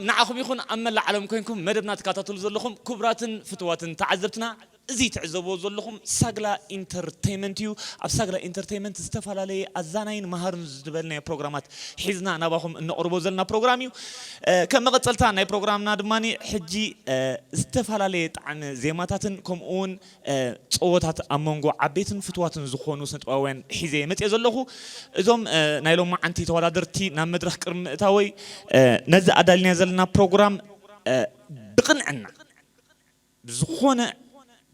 ንዓኹም ይኹን ኣብ መላእ ዓለም ኮይንኩም መደብና ትከታተሉ ዘለኹም ክቡራትን ፍትዋትን ተዓዘብትና፣ እዚ ትዕዘብዎ ዘለኹም ሳግላ ኢንተርቴይመንት እዩ። ኣብ ሳግላ ኢንተርቴይመንት ዝተፈላለየ ኣዛናይን መሃርን ዝበልናዮ ፕሮግራማት ሒዝና ናባኹም እነቕርቦ ዘለና ፕሮግራም እዩ። እ፣ ከም መቐጸልታ ናይ ፕሮግራምና ድማ ሕጂ፣ እ፣ ዝተፈላለየ ጣዕሚ ዜማታትን ከምኡ እውን፣ እ፣ ጸወታት ኣብ መንጎ ዓበይትን ፍትዋትን ዝኾኑ ስነጥበባውያን ሒዘ መጽየ ዘለኹ። እዞም፣ እ፣ ናይ ሎማዓንቲ ተወዳደርቲ ናብ መድረኽ ቅድሚ ምእታወይ፣ እ፣ ነዚ ኣዳሊና ዘለና ፕሮግራም፣ እ፣ ብቕንዕና ብዝኾነ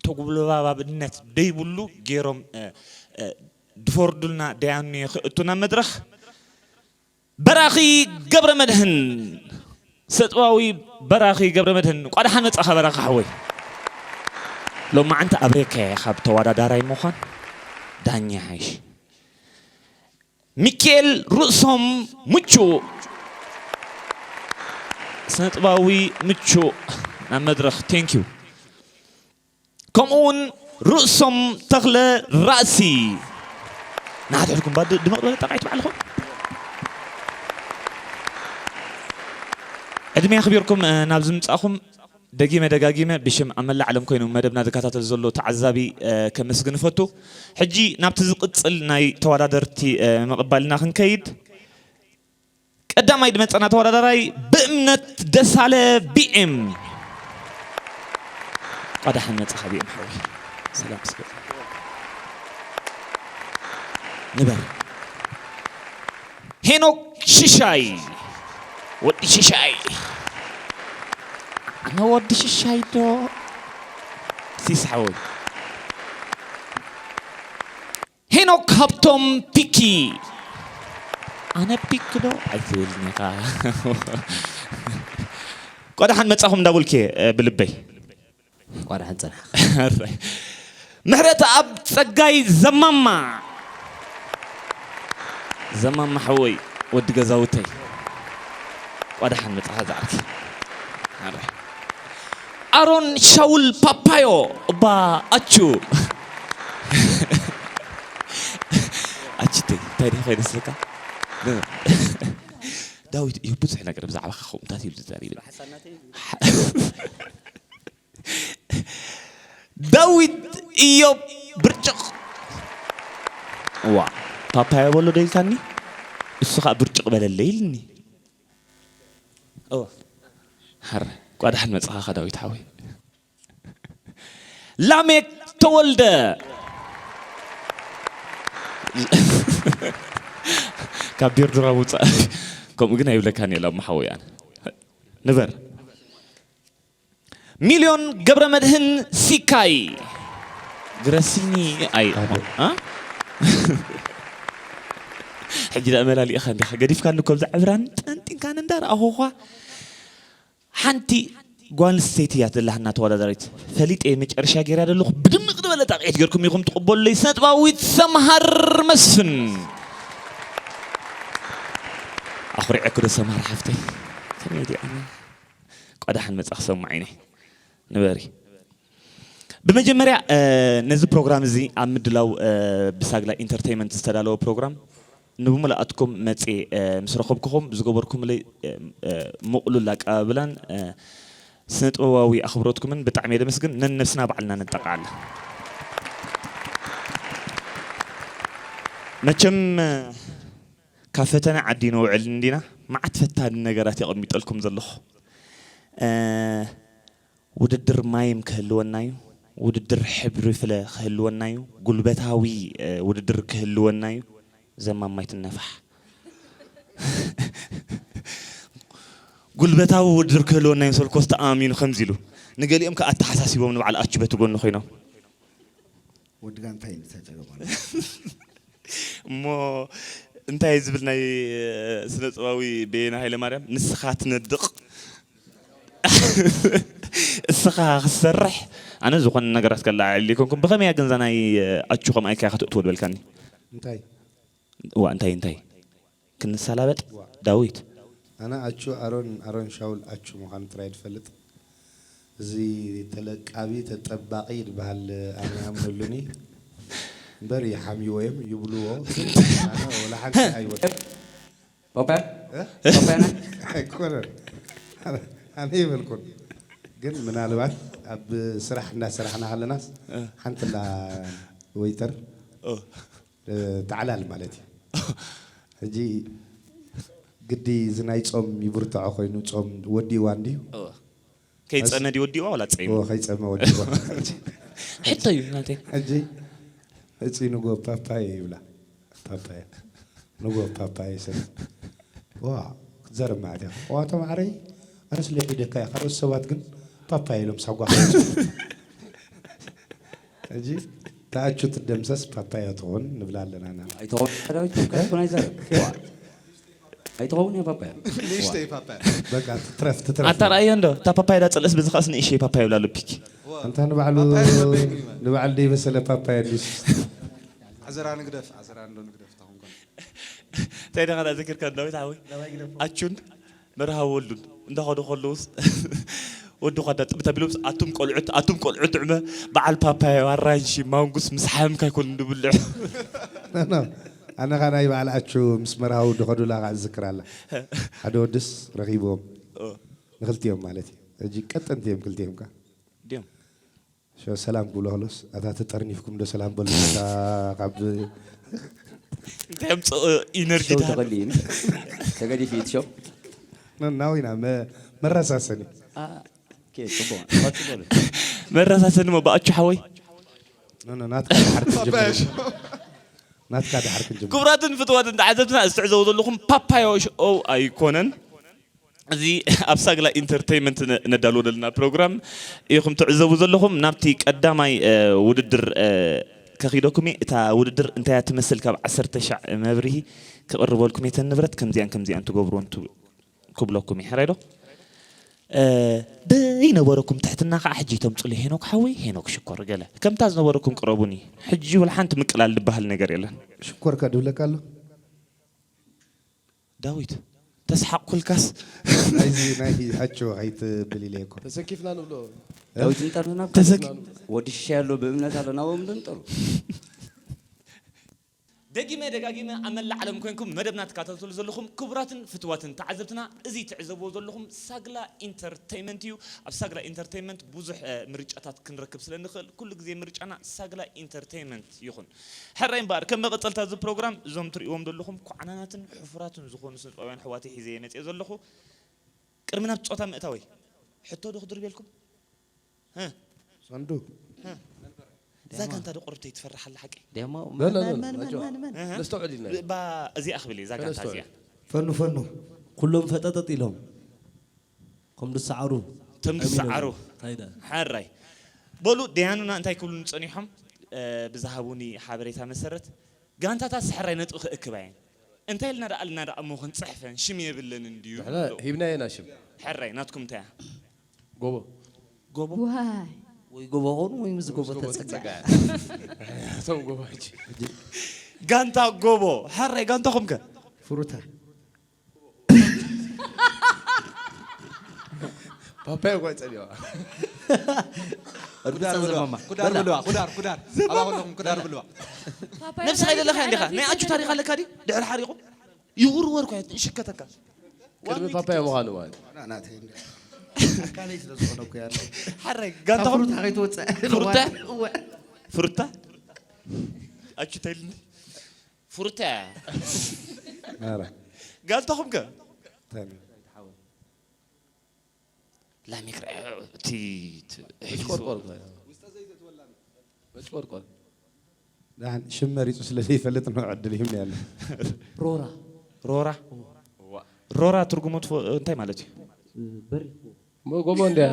ተጉልባባብነት ደይብሉ ገይሮም፣ እ፣ እ፣ ድፈርዱልና ደያኑ ክእቱ ናብ መድረኽ። በራኺ ገብረ መድህን፣ ሰጥባዊ በራኺ ገብረ መድህን፣ ቋድሓን መጻኻ በራኺ ሓወይ። ሎማዓንቲ ኣብሬካ ኢኻ ተወዳዳራይ ምዃን፣ ዳኛ ሓይሽ። ሚካኤል ርእሶም ምቹእ፣ ስነጥባዊ ምቹእ ናብ መድረኽ። ቴንኪዩ። ከምኡ እውን ርእሶም ተኽለ ራእሲ። ንሓድሕድኩም ባዶ ድምቕ ዝበለ ጠቃይት ባዕልኹም። ዕድመ ኣኽቢርኩም፣ እ፣ ናብዚ ምጻእኹም ደጊመ ደጋጊመ ብሽም ኣብ መላእ ዓለም ኮይኑ መደብና ዝከታተል ዘሎ ተዓዛቢ፣ እ፣ ከመስግን እፈቱ። ሕጂ ናብቲ ዝቕጽል ናይ ተወዳደርቲ፣ እ፣ ምቕባልና ክንከይድ፣ ቀዳማይ ድመጸና ተወዳዳራይ ብእምነት ደሳለ ቢኤም። ቋዳሕን መጻኻ ቢኤም ሓወይ። ሰላም ስገድ። ንበር። ሄኖክ ሽሻይ። ወዲ ሽሻይ። ኣነ ወዲ ሽሻይ ዶ? ሲስ ሓወይ። ሄኖክ ሃብቶም ፒኪ። ኣነ ፒክ ዶ ኣይትብልኒ ኢኻ። ቋዳሓን መጻኹም እንዳበልኩ እየ፣ እ፣ ብልበይ። ቋዳሓን ጸናሕካ። ኣራይ። ምሕረተኣብ ጸጋይ ዘማማ። ዘማማ ሓወይ፣ ወዲ ገዛውተይ። ቋዳሓን መጻኻ ዝዓርኪ። ኣራይ። ኣሮን ሻውል ፓፓዮ፣ እባ ኣቹ። ኣችተይ፣ እንታይ ደኣ ኮይነ ስልካ? ዳዊት እዩ ብዙሕ ነገር ብዛዕባኻ ከምኡታት እዩ ዝዛረብ። ዳዊት እዮብ ብርጭቕ። ዋ፣ ፓፓዮ በሎ ዶ ኢልካኒ? እሱ ኸኣ ብርጭቕ በለለይ ኢልኒ። እወ። ሃረ፣ ቋዳሕን መጻኻ ዳዊት ሓወይ። ላሜክ ተወልደ። ካብ ዲርዱራ ውጻእ። ከምኡ ግን ኣይብለካን እየ ላሞ ሓወይ ኣነ። ንበር። ሚልዮን ገብረ መድህን ሲካይ። ግረሲኒ ኣይ፣ ኣቤት። አ? ሕጂ ደኣ መላሊእኻ እንዲኻ ገዲፍካኒ እኮ ብዛ ዕብራን ጠንጢንካኒ እንዳረኣኹኻ። ሓንቲ ጓል ኣንስተይቲ እያ ዘላትና ተወዳዳሪት። ፈሊጠ መጨረሻ ገይራ ዘለኹ ብድምቕ ዝበለ ጣቕዒት ገይርኩም ኢኹም ትቕበሉለይ። ስነጥባዊት ሰምሃር መስፍን። ኣኹሪዐኪ ዶ ሰምሃር ሓፍተይ? ከመይ ድያ? ቋዳሕን መጻ ክሰምዓ ኢነ። ንበሪ። ብመጀመርያ፣ እ፣ ነዚ ፕሮግራም እዚ ኣብ ምድላው፣ እ፣ ብሳግላ ኢንተርተይመንት ዝተዳለወ ፕሮግራም ንብሙላኣትኩም መጽየ፣ እ፣ ምስ ረኸብኩኹም ዝገበርኩምለይ፣ እ፣ እ፣ ምቕሉል ኣቀባብላን፣ እ፣ ስነ ጥበባዊ ኣኽብሮትኩምን ብጣዕሚ እየ ደመስግን። ነንነብስና ባዕልና ነጠቓዕላ። መቸም፣ እ፣ ካብ ፈተነ ዓዲ ነውዕል እንዲና፣ መዓት ፈታኒ ነገራት የቐሚጠልኩም ዘለኹ። እ፣ ውድድር ማይም ክህልወና እዩ። ውድድር ሕብሪ ፍለ ክህልወና እዩ። ጉልበታዊ፣ እ፣ ውድድር ክህልወና እዩ። ዘማማይ ትነፋሕ። ጉልበታዊ ውድድር ክህልወና እዩ፣ ሰልኮስ ተኣማሚኑ ከምዚ ኢሉ። ንገሊኦም ከኣ ኣተሓሳሲቦም ንበዓል ኣቹ በቲ ጎኒ ኮይኖም። ወዲ ጋንታ እዩ ንሳ ጸገም ኣሎ። እሞ እንታይ ዝብል ናይ፣ እ፣ ስነ ጥበባዊ በየነ ሃይለ ማርያም፣ ንስኻ ትነድቕ፣ እስኻ ክትሰርሕ፣ ኣነ ዝኾነ ነገራት ከለዓዕል ኣይኮንኩን። ብኸመይ ግን እዛ ናይ፣ እ፣ ኣቹ ከምኣ ኢልካ ኢኻ ትእትዎ ዝበልካኒ? እንታይ? እዋ፣ እንታይ፣ እንታይ? ክንሰላበጥ? እዋ። ዳዊት። ኣነ ኣቹ ኣሮን፣ ኣሮን ሻውል ኣቹ ምዃኑ ጥራይ ትፈልጥ። እዚ ተለቃቢ፣ ተጠባቒ ዝበሃል ኣነ ይኣምነሉኒ። እምበር ይሓምይዎ እዮም፣ ይብልዎ። ኣነ ወላ ሓንቲ ኣይወድን። ፓፓያ? እ? ፓፓያ ናይ? ኣይኮነን። ኣነ ይበልኩን ግን ምናልባት ኣብ ስራሕ እናሰራሕና ከለናስ ሓንቲ ላ ወይተር ተዓላል ማለት እዩ። ሕጂ ግዲ እዚ ናይ ጾም ይብርትዖ ኮይኑ ጾም ወዲእዋ እንድዩ። ከይጸመ ድዩ ወዲእዋ ዋላ ጸይሙ? ከይጸመ ወዲእዋ። ሕቶ እዩ ናተይ። ሕጂ እጺ ንጎ ፓፓየ ይብላ። ፓፓየ ንጎ ፓፓየ ሰብ ዋ ክትዘርብ ማለት እያ። ዋቶ ማዕረይ ኣነስ ለዒደካ እያ። ካልኦት ሰባት ግን ፓፓየ ኢሎም ሳጓ ሕጂ ተኣቹ ትደምሰስ ፓፓያ ትኾን ንብላ ኣለና ኢና። ኣይትኸውን ዳዊት ፓፓያ ትኾን ኣይዛረብ። ዋ። ኣይትኸውን እያ ፓፓያ። ንእሽተይ ፓፓያ። በቃ ትትረፍ ትትረፍ። ኣታ ረኣዮ እንዶ እታ ፓፓያ ዳ ጽልእስ በዚ ከኣስ ንእሽተይ ፓፓያ ይብላ ኣሎ ፒክ። ዋ። እንተ ንባዕሉ ፓፓያ ዝፈተዩ ግን ይበል። ንባዕሉ ደይበሰለ ፓፓያ ዲስ። ዓዘራ ንግደፍ ዓዘራ እንዶ ንግደፍ ተኾንኮን። እንታይ ደኻ ዘኪርካ ዳዊት ሓወይ ኣቹን መርሃዊ ወልዱን እንዳኸዱ ከለውስ ወዲ ኳዳ ጥብት ኣቢሎምስ ኣቱም ቆልዑት ኣቱም ቆልዑት ዕመ በዓል ፓፓዮ ኣራንሺ ማንጉስ ምስ ሓምካ ኣይኮኑን ድብልዑ። ኣነ ኸ ናይ በዓል ኣቹ ምስ መርሃዊ ድኸዱላ ኸዓ ዝዝክር ኣላ ሓደ ወድስ ረኺብዎም ንክልቲኦም ማለት እዩ ሕጂ ቀጠንቲ እዮም ክልቲኦም ከ ድዮም ሸው ሰላም ክብሎ ከሎስ ኣታ ተጠርኒፍኩም ዶ ሰላም በሉ እታ ካብ እንታይ ምጽእ ኢነርጂ ሸው ድሃ ተኸሊእን ተገዲፊ እቲ ሸው ናዊና መረሳሰኒ ኦኬ ጽቡቅ ቀጽሎ መረሳሰኒ ሞ ብኣቹ ሓወይ ኖ ኖ ናትካ ድሓር ክንጅምር ናትካ ድሓር ክንጅምር ክቡራትን ፍትዋትን ተዓዘብትና እዚ ትዕዘቡ ዘለኹም ፓፓዮ ሸው ኣይኮነን እዚ ኣብ ሳግላ ኢንተርተይመንት ነዳልዎ ዘለና ፕሮግራም ኢኹም ትዕዘቡ ዘለኹም ናብቲ ቀዳማይ ውድድር ከኺደኩም እየ እታ ውድድር እንታይ እያ ትመስል ካብ ዓሰርተ ሻዕ መብርሂ ክቕርበልኩም እየ ተን ንብረት ከምዚኣን ከምዚኣን ትገብርዎን ክብለኩም እየ ሕራይ ዶ ዘይነበረኩም ትሕትና ከዓ ሕጂ ተምፅሉ ሄኖክ ሓወይ ሄኖክ ሽኮር ገለ ከምታ ዝነበረኩም ቅረቡኒ ሕጂ ወላ ሓንቲ ምቅላል ዝበሃል ነገር የለን ሽኮር ከ ድብለካ ኣሎ ዳዊት ተስሓቕኩልካስ ናይዚ ናይ ሓቸው ኣይትብል ኢለ እኮ ተሰኪፍና ንብሎ ዳዊት እንጠርና ተሰኪ ወዲ ሽሻይ ኣሎ ብእምነት ኣሎ ናብኦም ዶ ንጠሩ ደጊመ ደጋጊመ ኣብ መላእ ዓለም ኮንኩም መደብና ትከታተሉ ዘለኹም ክቡራትን ፍትዋትን ተዓዘብትና እዚ ትዕዘብዎ ዘለኹም ሳግላ ኢንተርተይመንት እዩ ኣብ ሳግላ ኢንተርተይመንት ብዙሕ ምርጫታት ክንረክብ ስለ ንኽእል ኩሉ ግዜ ምርጫና ሳግላ ኢንተርተይመንት ይኹን ሕራይ እምበኣር ከም መቐፀልታ እዚ ፕሮግራም እዞም ትርእዎም ዘለኹም ኳዕናናትን ሕፉራትን ዝኾኑ ስነጥበባውያን ኣሕዋተይ ሒዘ እየ መፅየ ዘለኹ። ቅድሚ ናብ ፆታ ምእታወይ ሕቶ ዶ ክድርብየልኩም? ሰንዱ እዛ ጋንታ ዶ ቁርብተይ ትፈርሕ ኣላ ሓቀይ? ደሞ ነስተውዕል ኢልና እዚኣ ክብል እየ እዛ ጋንታ እዚኣ ፈኑ ፈኑ ኩሎም ፈጠጠጥ ኢሎም ከም ዝሰዓሩ ከም ዝሰዓሩ ሕራይ በሉ ደያኑና እንታይ ክብሉኒ ጸኒሖም ብዝሃቡኒ ሓበሬታ መሰረት ጋንታታት ሕራይ ነጥቢ ክእክባ እየን እንታይ ኢልና ደኣ ኣልና ደኣ እሞ ክንጽሕፈን ሽም የብለንን ድዩ ሂብናየና ሽም ሕራይ ናትኩም እንታይ ጎቦ ጎቦ ዋይ ወይ ጎቦ ኾኑ ወይ ምስ ጎቦ ተጸጋ እቶም ጎቦ ሕጂ ጋንታ ጎቦ ሕራይ ጋንታኹም ከ ፍሩታ ፓፓያ እኳ ይጸልዋ ኩዳር ብልዋ ኩዳር ብልዋ ኩዳር ኩዳር ኣባ ኩዳር ብልዋ ነብስኻ ይደለኻ እንዲኻ ናይ ኣቹ ታሪኽ ኣለካ ድዩ ድሕሪ ሓሪቑ ይውርወር እኳ ይሽከተካ ቅድሚ ፓፓያ ምዃኑ ማለት ናተይ ኣካለይ ስለ ዝኾነ እኮ ያለ ሓረግ ጋንታኹም ፍሩታ ከይትወፅእ ፍሩታ ፍሩታ ኣቹ ተይልኒ ፍሩታ ኧረ ጋንታኹም ከ ላሚክ እቲ መጭቆርቆር እኮ እዩ። መጭቆርቆር ደሓን ሽም መሪፁ ስለ ዘይፈልጥ ነው ዕድል ይህብ ያለ ሮራ ሮራ ሮራ ትርጉሙ ትፈ- እንታይ ማለት እዩ? በሪኽ ጎቦ እንዲያ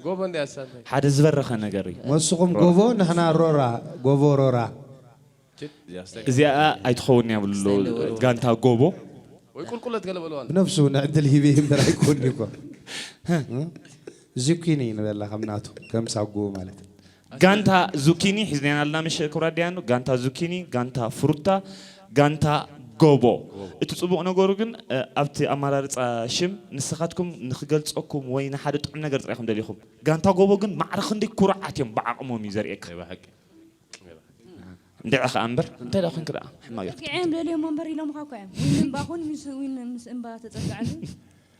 ጎቦ እንዲያ ሳንታይ ሓደ ዝበረኸ ነገር እዩ። ወስኹም ጎቦ ንሕና ሮራ ጎቦ ሮራ እዚኣ ኣይትኸውን እያ ብሉ ጋንታ ጎቦ ወይ ቁልቁለት ገለ በለዋ ብነፍሱ ንዕድል ሂበ እምበር ኣይኮን እኮ ዙኪኒ ንበላ ከም ናቱ ከም ሳጎ ማለት ጋንታ ዙኪኒ ሒዝናና ኣለና ምሽ ክብራ ዲያኑ ጋንታ ዙኪኒ ጋንታ ፍሩታ ጋንታ ጎቦ እቲ ፅቡቕ ነገሩ ግን ኣብቲ ኣመራርፃ ሽም ንስኻትኩም ንክገልፀኩም ወይ ንሓደ ጥዑም ነገር ጥራይኹም ደሊኹም ጋንታ ጎቦ ግን ማዕረ ክንደይ ኩሩዓት እዮም ብዓቕሞም እዩ ዘርእየካ እንድዒ ኸኣ እምበር እንታይ ደኣ ኮንክ ደኣ ሕማቕ ጌርካ ተጸጊዐ እዮም ደልዮም ወንበር ኢሎምኻ እኮ እዮም ዊን እምባ ኹን ምስ ዊን ምስ እምባ ተጸግዐሉ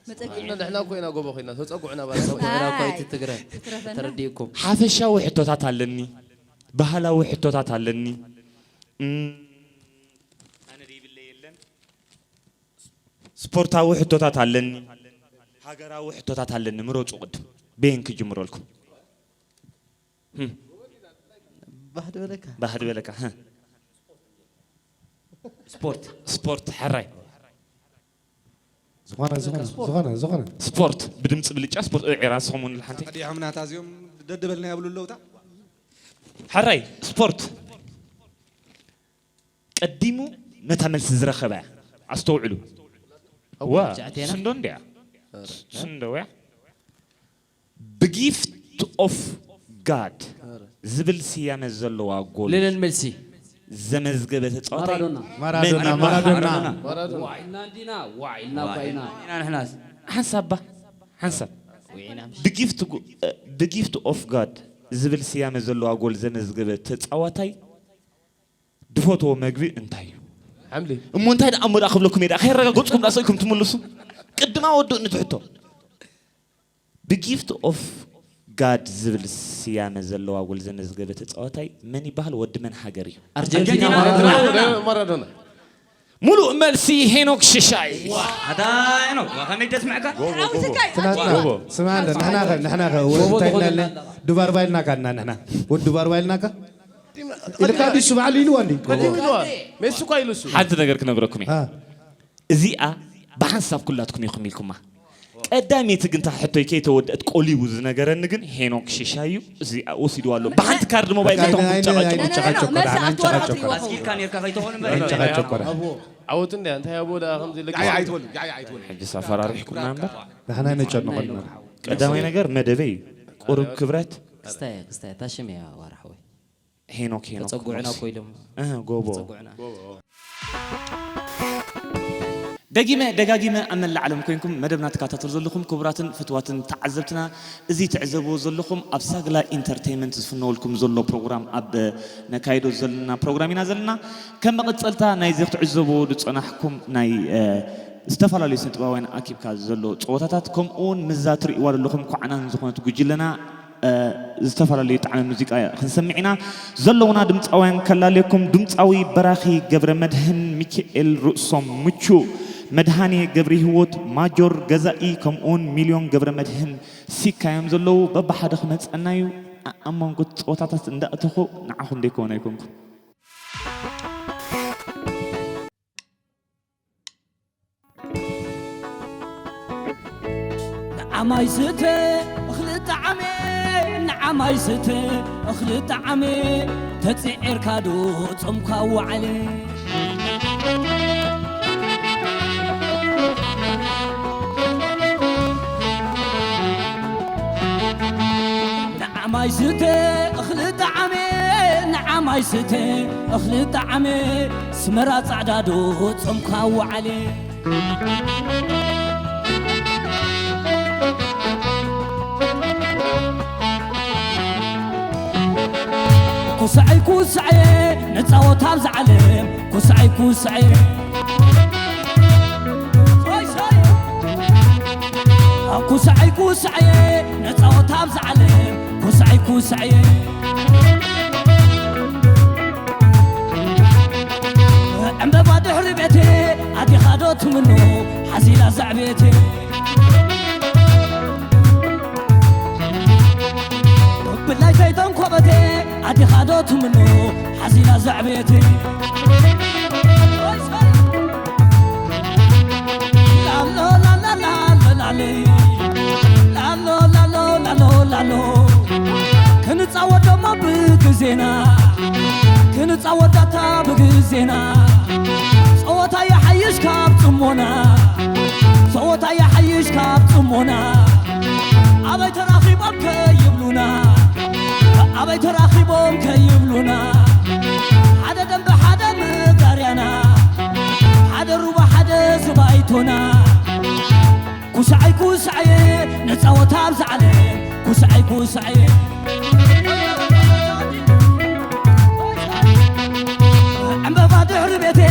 መጸጊዒ። ንሕና እኮ ኢና ጎቦ ኮይና ተጸጉዕና ባላ። ጸጉዕና እኮ ኣይትትግረ። ይትረፈና። ተረዲእኩም። ሓፈሻዊ ሕቶታት ኣለኒ፣ ባህላዊ ሕቶታት ኣለኒ። እም፣ ኣነ ደይብለይ የለን። ስፖርታዊ ሕቶታት ኣለኒ፣ ሃገራዊ ሕቶታት ኣለኒ። ምረፁ ቅድም በየን ክጅምረልኩም? ህም፣ ባህድ በለካ። ባህድ በለካ። ህም። ስፖርት። ስፖርት ሕራይ። ዝኾነ ዝኾነ ዝኾነ ዝኾነ ስፖርት ብድምፂ ብልጫ ስፖርት። ዒራ ንስኹም እውን ሓንቲ ኣዲሖም ናታ እዚኦም ደደበልና የብሉ ኣለውታ። ሕራይ ስፖርት ቀዲሙ ነታ መልሲ ዝረኸበ። ኣስተውዕሉ። ዋ ጫዕቴና? ስንዶ እንድያ። ስንዶ እያ። ብጊፍት ኦፍ ጋድ ዝብል ስያመ ዘለዋ ጎል ልልን መልሲ። ዘመዝገበ ተፃዋታይ ማራዶና። ማራዶና መን ማራዶና ይበሃል? ማራዶና። ዋዕ ኢልና እንዲና ዋዕ ኢልና እኳ ኢና። ኢና ንሕናስ። ሓንሳብ ባ ሓንሳብ ውዒና። ብጊፍት ኦፍ ጋድ ዝብል ስያመ ዘለዋ ጎል ዘመዝገበ ተፃዋታይ ድፈትዎ መግቢ እንታይ እዩ? ሓምሊ። እሞ እንታይ ደኣ እሞ ደኣ ክብለኩም እየ ደኣ ከየረጋገፅኩም ደኣ ሰኢኩም ትምልሱ። ቅድማ ወድእ ንትሕቶ ብጊፍት ኦፍ ጋድ ዝብል ስያመ ዘለዋ ጎል ዘመዝገበ ተፃዋታይ መን ይበሃል? ወዲ መን ሃገር እዩ? ኣርጀንቲና ኣርጀንቲና ማለት ማለት ነው። ነው። ማራዶና። ሙሉእ መልሲ ሄኖክ ሽሻይ። ኣታ ሄኖክ ከመይ ደስምዐካ? ጎቦ ጎቦ። ትናንትና ጎቦ። ስማ እንደ ንሕና ኸ ንሕና ኸ እንታይ ኢልና ኣለና? ዱባርባ ኢልናካ እና ንሕና ወዲ ዱባርባ ኢልናካ። ኢልካ ድዩ ስብዓሉ ኢልዋ እንዲ? ቀዲሙ ኢልዋ። ሜሲ እኳ ኢሉ እሱ። ሓንቲ ነገር ክነግረኩም እየ። አ፣ እዚኣ ብሓንሳብ ኩላትኩም ኢኹም ኢልኩማ። ቀዳመይቲ ግን እታ ሕቶይ ከይተወደአት ቆሊቡ ዝነገረኒ ግን ሄኖክ ሽሻይ እዩ። እዚኣ ወሲድዋ ኣሎ። ብሓንቲ ካርድ ሞባይል ኣይነ- ተተኹም ኣይነ- ትጨቃጨቁ። ኣይንጨቃጨቆ፣ ኣይንጨቃጨቆ። ኣስጊርካ ነርካ ከይትኾን እምበር። ኣይንጨቃጨቆ። ዓወቱ እንደ እንታይ ኣቦ ደኣ ከምዚ ልክ ያይ ኣይትበሉ ያይ ኣይትበሉ። ሕጂ ሳፈራሪሕኩምና እምበር። ንሕና ነጨንቆልና። ቀዳማይ ነገር መደበይ እዩ። ቁሩብ ክብረት ክስታይ ክስታይ ታሽም እያ ዋርሓ ወይ ሄኖክ ሄኖክ ተጸጉዕና ሞሲ። እኮ ኢሎም እህ፣ ጎቦ ተጸጉዕና። ደጊመ ደጋጊመ ኣብ መላእ ዓለም ኮይንኩም መደብና ትከታተሉ ዘለኹም ክቡራትን ፍትዋትን ተዓዘብትና፣ እዚ ትዕዘብዎ ዘለኹም ኣብ ሳግላ ኢንተርቴይመንት ዝፍነወልኩም ዘሎ ፕሮግራም ኣብ ነካይዶ ዘለና ፕሮግራም ኢና ዘለና። ከም መቐጸልታ ናይዚ ክትዕዘብዎ ዝጸናሕኩም ናይ እ፣ ዝተፈላለዩ ስነ ጥበባውያን ኣኪብካ ዘሎ ጸወታታት ከምኡ እውን ምዛ ትርእይዋ ዘለኹም ኳዕናን ዝኾነት ጉጅለና እ፣ ዝተፈላለዩ ጣዕሚ ሙዚቃ ክንሰምዕ ኢና። ዘለውና ድምፃውያን ከላለየኩም ድምፃዊ በራኺ ገብረ መድህን፣ ሚካኤል ርእሶም፣ ምቹ መድሃኔ፣ ገብረ ህይወት፣ ማጆር ገዛኢ ከምኡውን ሚልዮን ገብረ መድህን ሲካ እዮም ዘለዉ። በብሓደ ክመፀና እዩ። ኣ- ኣብ መንጎ ፀወታታት እንዳእተኹ ንዓኹም ደይከውን ኣይኮንኩን። ንዓማይ ስተ እኽሊ ጣዕመ ንዓማይ ስተ እኽሊ ጣዕመ ተፅዒርካ ዶ ጾምካ ወዓለ። ንዓማይ ስተ እኽሊ ጣዕመ ንዓማይ ስተ እኽሊ ጣዕመ ስመራ ጻዕዳ ዶ ጾምካ ወዓለ። ኩስዐይ ኩስዐየ ንጻወት ኣብዛ ዓለም ኩስዐይ ኩስዐየ ኩስዐይ ኩስዐየ ንጻወት ኣብዛ ዓለም ኩስዐይ ኩስዐየ ዕምበባ ድሕሪ ቤቴ ኣዴኻ ዶ ትምኖ ሓዚላ ዘዕቤቴ ብላይ ዘይተንኮበቴ ኣዴኻ ዶ ትምኖ ሓዚላ ዘዕቤቴ ላሎ ላላላሎላሌ ላሎ ላሎ ላሎ ላሎ ክንጻወት ደሞ ብግዜና ክንጻወት ዳታ ብግዜና ጸወታ ይሓይሽ ካብ ጽሞና ጸወታ ይሓይሽ ካብ ጽሞና ኣበይ ተራኺቦም ከይብሉና ኣበይ ተራኺቦም ከይብሉና ሓደ ደንበ ሓደ መጋርያና ሓደ ሩባ ሓደ ስባይቶና ኩስዓይ ኩስዓየ ንጻወት ኣብዛ ዓለም ኩስዓይ ኩስዓየ ዕምበባ ድሕሪ ቤቴ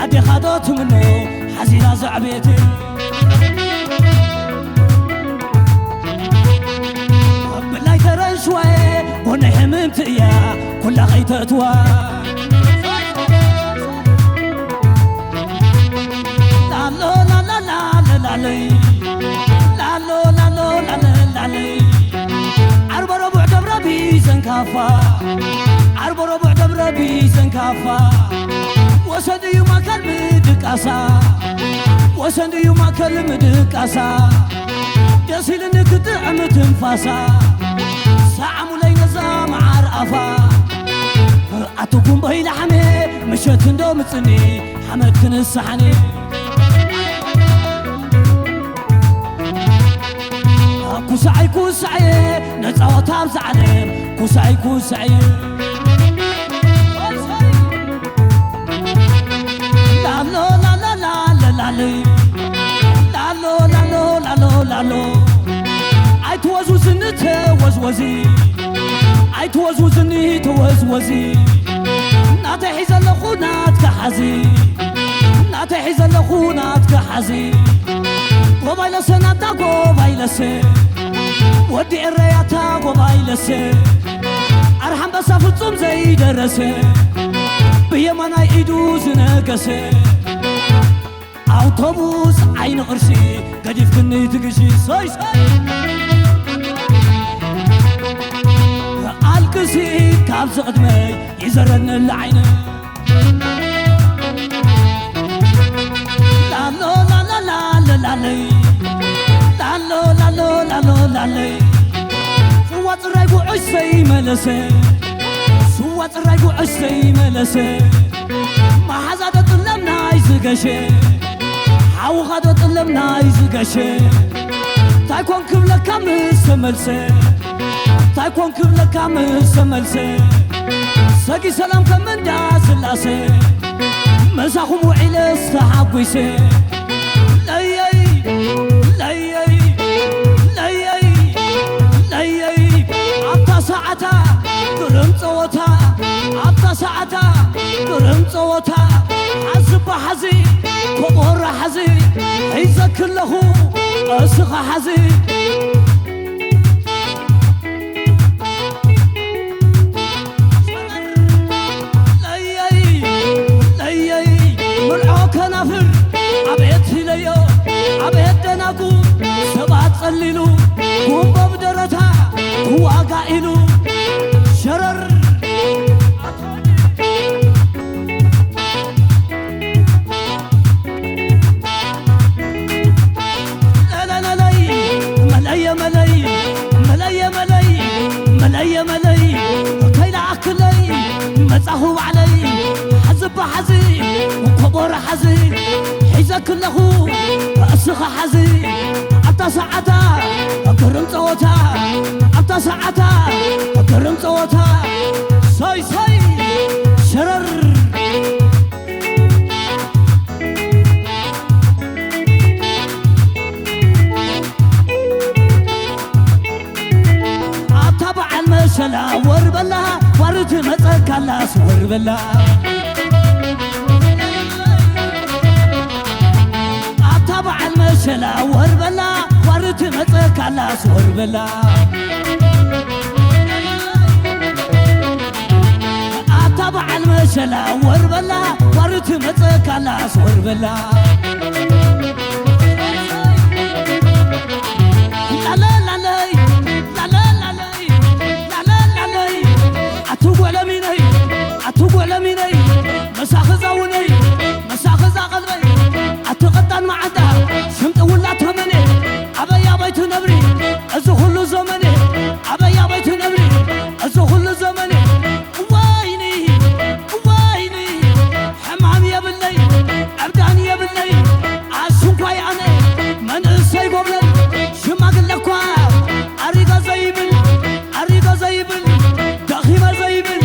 ኣዴኻ ዶ ትምኖ ሓዚላ ዘዕቤቴ ናይ ሕምምቲ እያ ኩላ ከይተእትዋ። ላሎ ላላ ላለ ላለይ፣ ላሎ ላሎ ላለ ላለይ። ዓርበ ረቡዕ ደብረ ቢዘን ካፋ፣ ዓርበ ረቡዕ ደብረ ቢዘን ካፋ። ወሰን እዩ ማእከል ምድቃሳ፣ ወሰን እዩ ማእከል ምድቃሳ። ደስ ኢልኒ ክጥዕም ትንፋሳ፣ ሰዓሙለይ ነዛ መዓር ኣፋ። ኣቲ ጉምበይ ላሕሜ፣ ምሸት እንዶ ምጽኒ፣ ሓመድ ክንስሓኒ። ኩሳዓይ ኩሳዓየ፣ ነጻወታ ኣብዛ ዓለም፣ ኩሳዓይ ኩሳዓየ። ላሎ ላላ ላለ ላለይ፣ ላሎ ላሎ ላሎ ላሎ። ኣይትወዝውዝኒ ተወዝወዚ፣ ኣይትወዝውዝኒ ተወዝወዚ። ናተይ ሒዘ ኣለኹ ናትካ ሓዚ፣ ናተይ ሒዘ ኣለኹ ናትካ ሓዚ። ጎባይ ለሰ ናታ ጎባይ ለሰ፣ ወዲ ኤረያታ ጎባይ ለሰ። ኣርሓንበሳ ፍጹም ዘይደረሰ፣ ብየማናይ ኢዱ ዝነገሰ። ኣውቶቡስ ዓይኒ ቅርሺ ገዲፍክኒ ትግሺ። ሶይ ሶይ። ኣልቅሲ ካብዚ ቅድመይ ይዘረኒ ኣሎ ዓይነ። ላሎ ላላ ላለ ላለይ፣ ላሎ ላሎ ላሎ ላለይ። ስዋ ጽራይ ጉዕሽ ዘይመለሰ፣ ስዋ ጽራይ ጉዕሽ ዘይመለሰ። መሓዛ ዶ ጥለም ናይ ዝገሸ፣ ሓውኻ ዶ ጥለም ናይ ዝገሸ። እንታይ ኮን ክብለካ ምስ ተመልሰ፣ እንታይ ኮን ክብለካ ምስ ተመልሰ። ሰጊ ሰላም ከም እንዳ ስላሴ፣ ምሳኹም ውዒለስ ተሓጒሰ። ለየይ ለየይ ለየይ ለየይ። ኣብታ ሰዓታ ግርም ጸወታ፣ ኣብታ ሰዓታ ግርም ጸወታ። ሓዝባ ሓዚ፣ ኮቦራ ሓዚ፣ ሒዘኪ ኣለኹ እስኻ ሓዚ። ለየይ ለየይ፣ ምልዖ ከናፍር፣ ኣቤት ኢለዮ፣ ኣቤት ደናጉ። ሰባት ጸሊሉ፣ ጉንበብ ደረታ ክዋጋ ኢሉ። ሸረር። ለለለለይ፣ መለየ መለይ፣ መለየ መለይ፣ መለየ መለይ። ከይለኣክለይ መጻኹ ባዕለይ። ሓዝባ ሓዚ፣ ኮቦሮ ሓዚ፣ ሒዘኪ ኣለኹ እስኻ ሓዚ። ኣብታ ሰዓታ ግርም ጸወታ፣ ኣብታ ሰዓታ ግርም ጸወታ። ሶይ ሶይ ሸረር። ኣታ በዓል መሸላ ወር በላ፣ ዋሪ ትመጸካላስ ወር በላ። ኣታ በዓል መሸላ ወር በላ፣ ዋሪ ትመጸካላስ ወር በላ። ኣታ በዓል መሸላ ወር በላ፣ ዋሪ ትመጸካላስ ወር በላ። ላለ ላለይ፣ ላለ ላለይ፣ ላለ ላለይ። ኣቲ ጓለሚነይ፣ ኣቲ ጓለሚነይ፣ መሳኺ ዛውነይ፣ መሳኺ ዛቐልበይ። ኣቲ ቀጣን መዓንጣ፣ ሽምጢ ውላ ተመነ፣ ኣበይ ኣበይ ትነብሪ እዚ ኩሉ ዘመነ? ኣበይ ኣበይ ትነብሪ እዚ ኩሉ ዘመነ? እዋይኒ፣ እዋይኒ፣ ሕማም የብለይ፣ ዕብዳን የብለይ፣ ኣስንኳይ ኣነ መንእሰይ ጎብለል፣ ሽማግለ እኳ ኣሪገ ዘይብል፣ ኣሪገ ዘይብል፣ ደኺመ ዘይብል።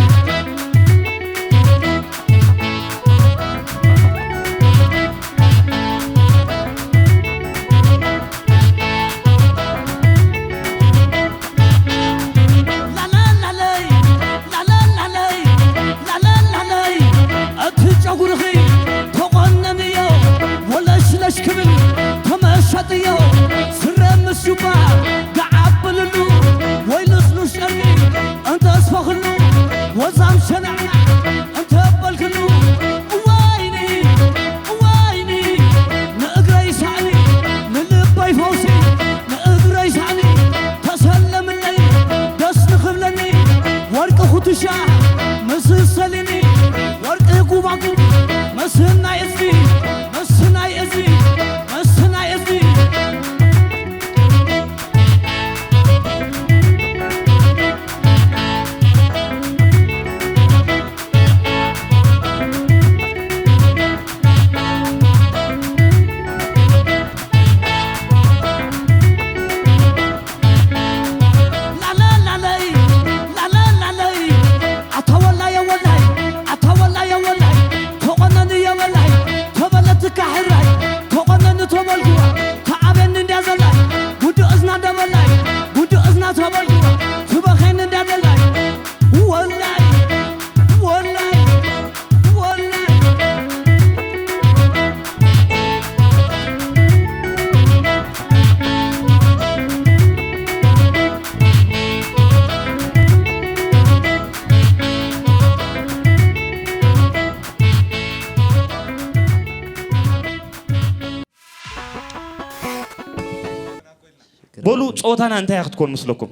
በሉ ጸወታና እንታይ ክትኮን ምስለኩም?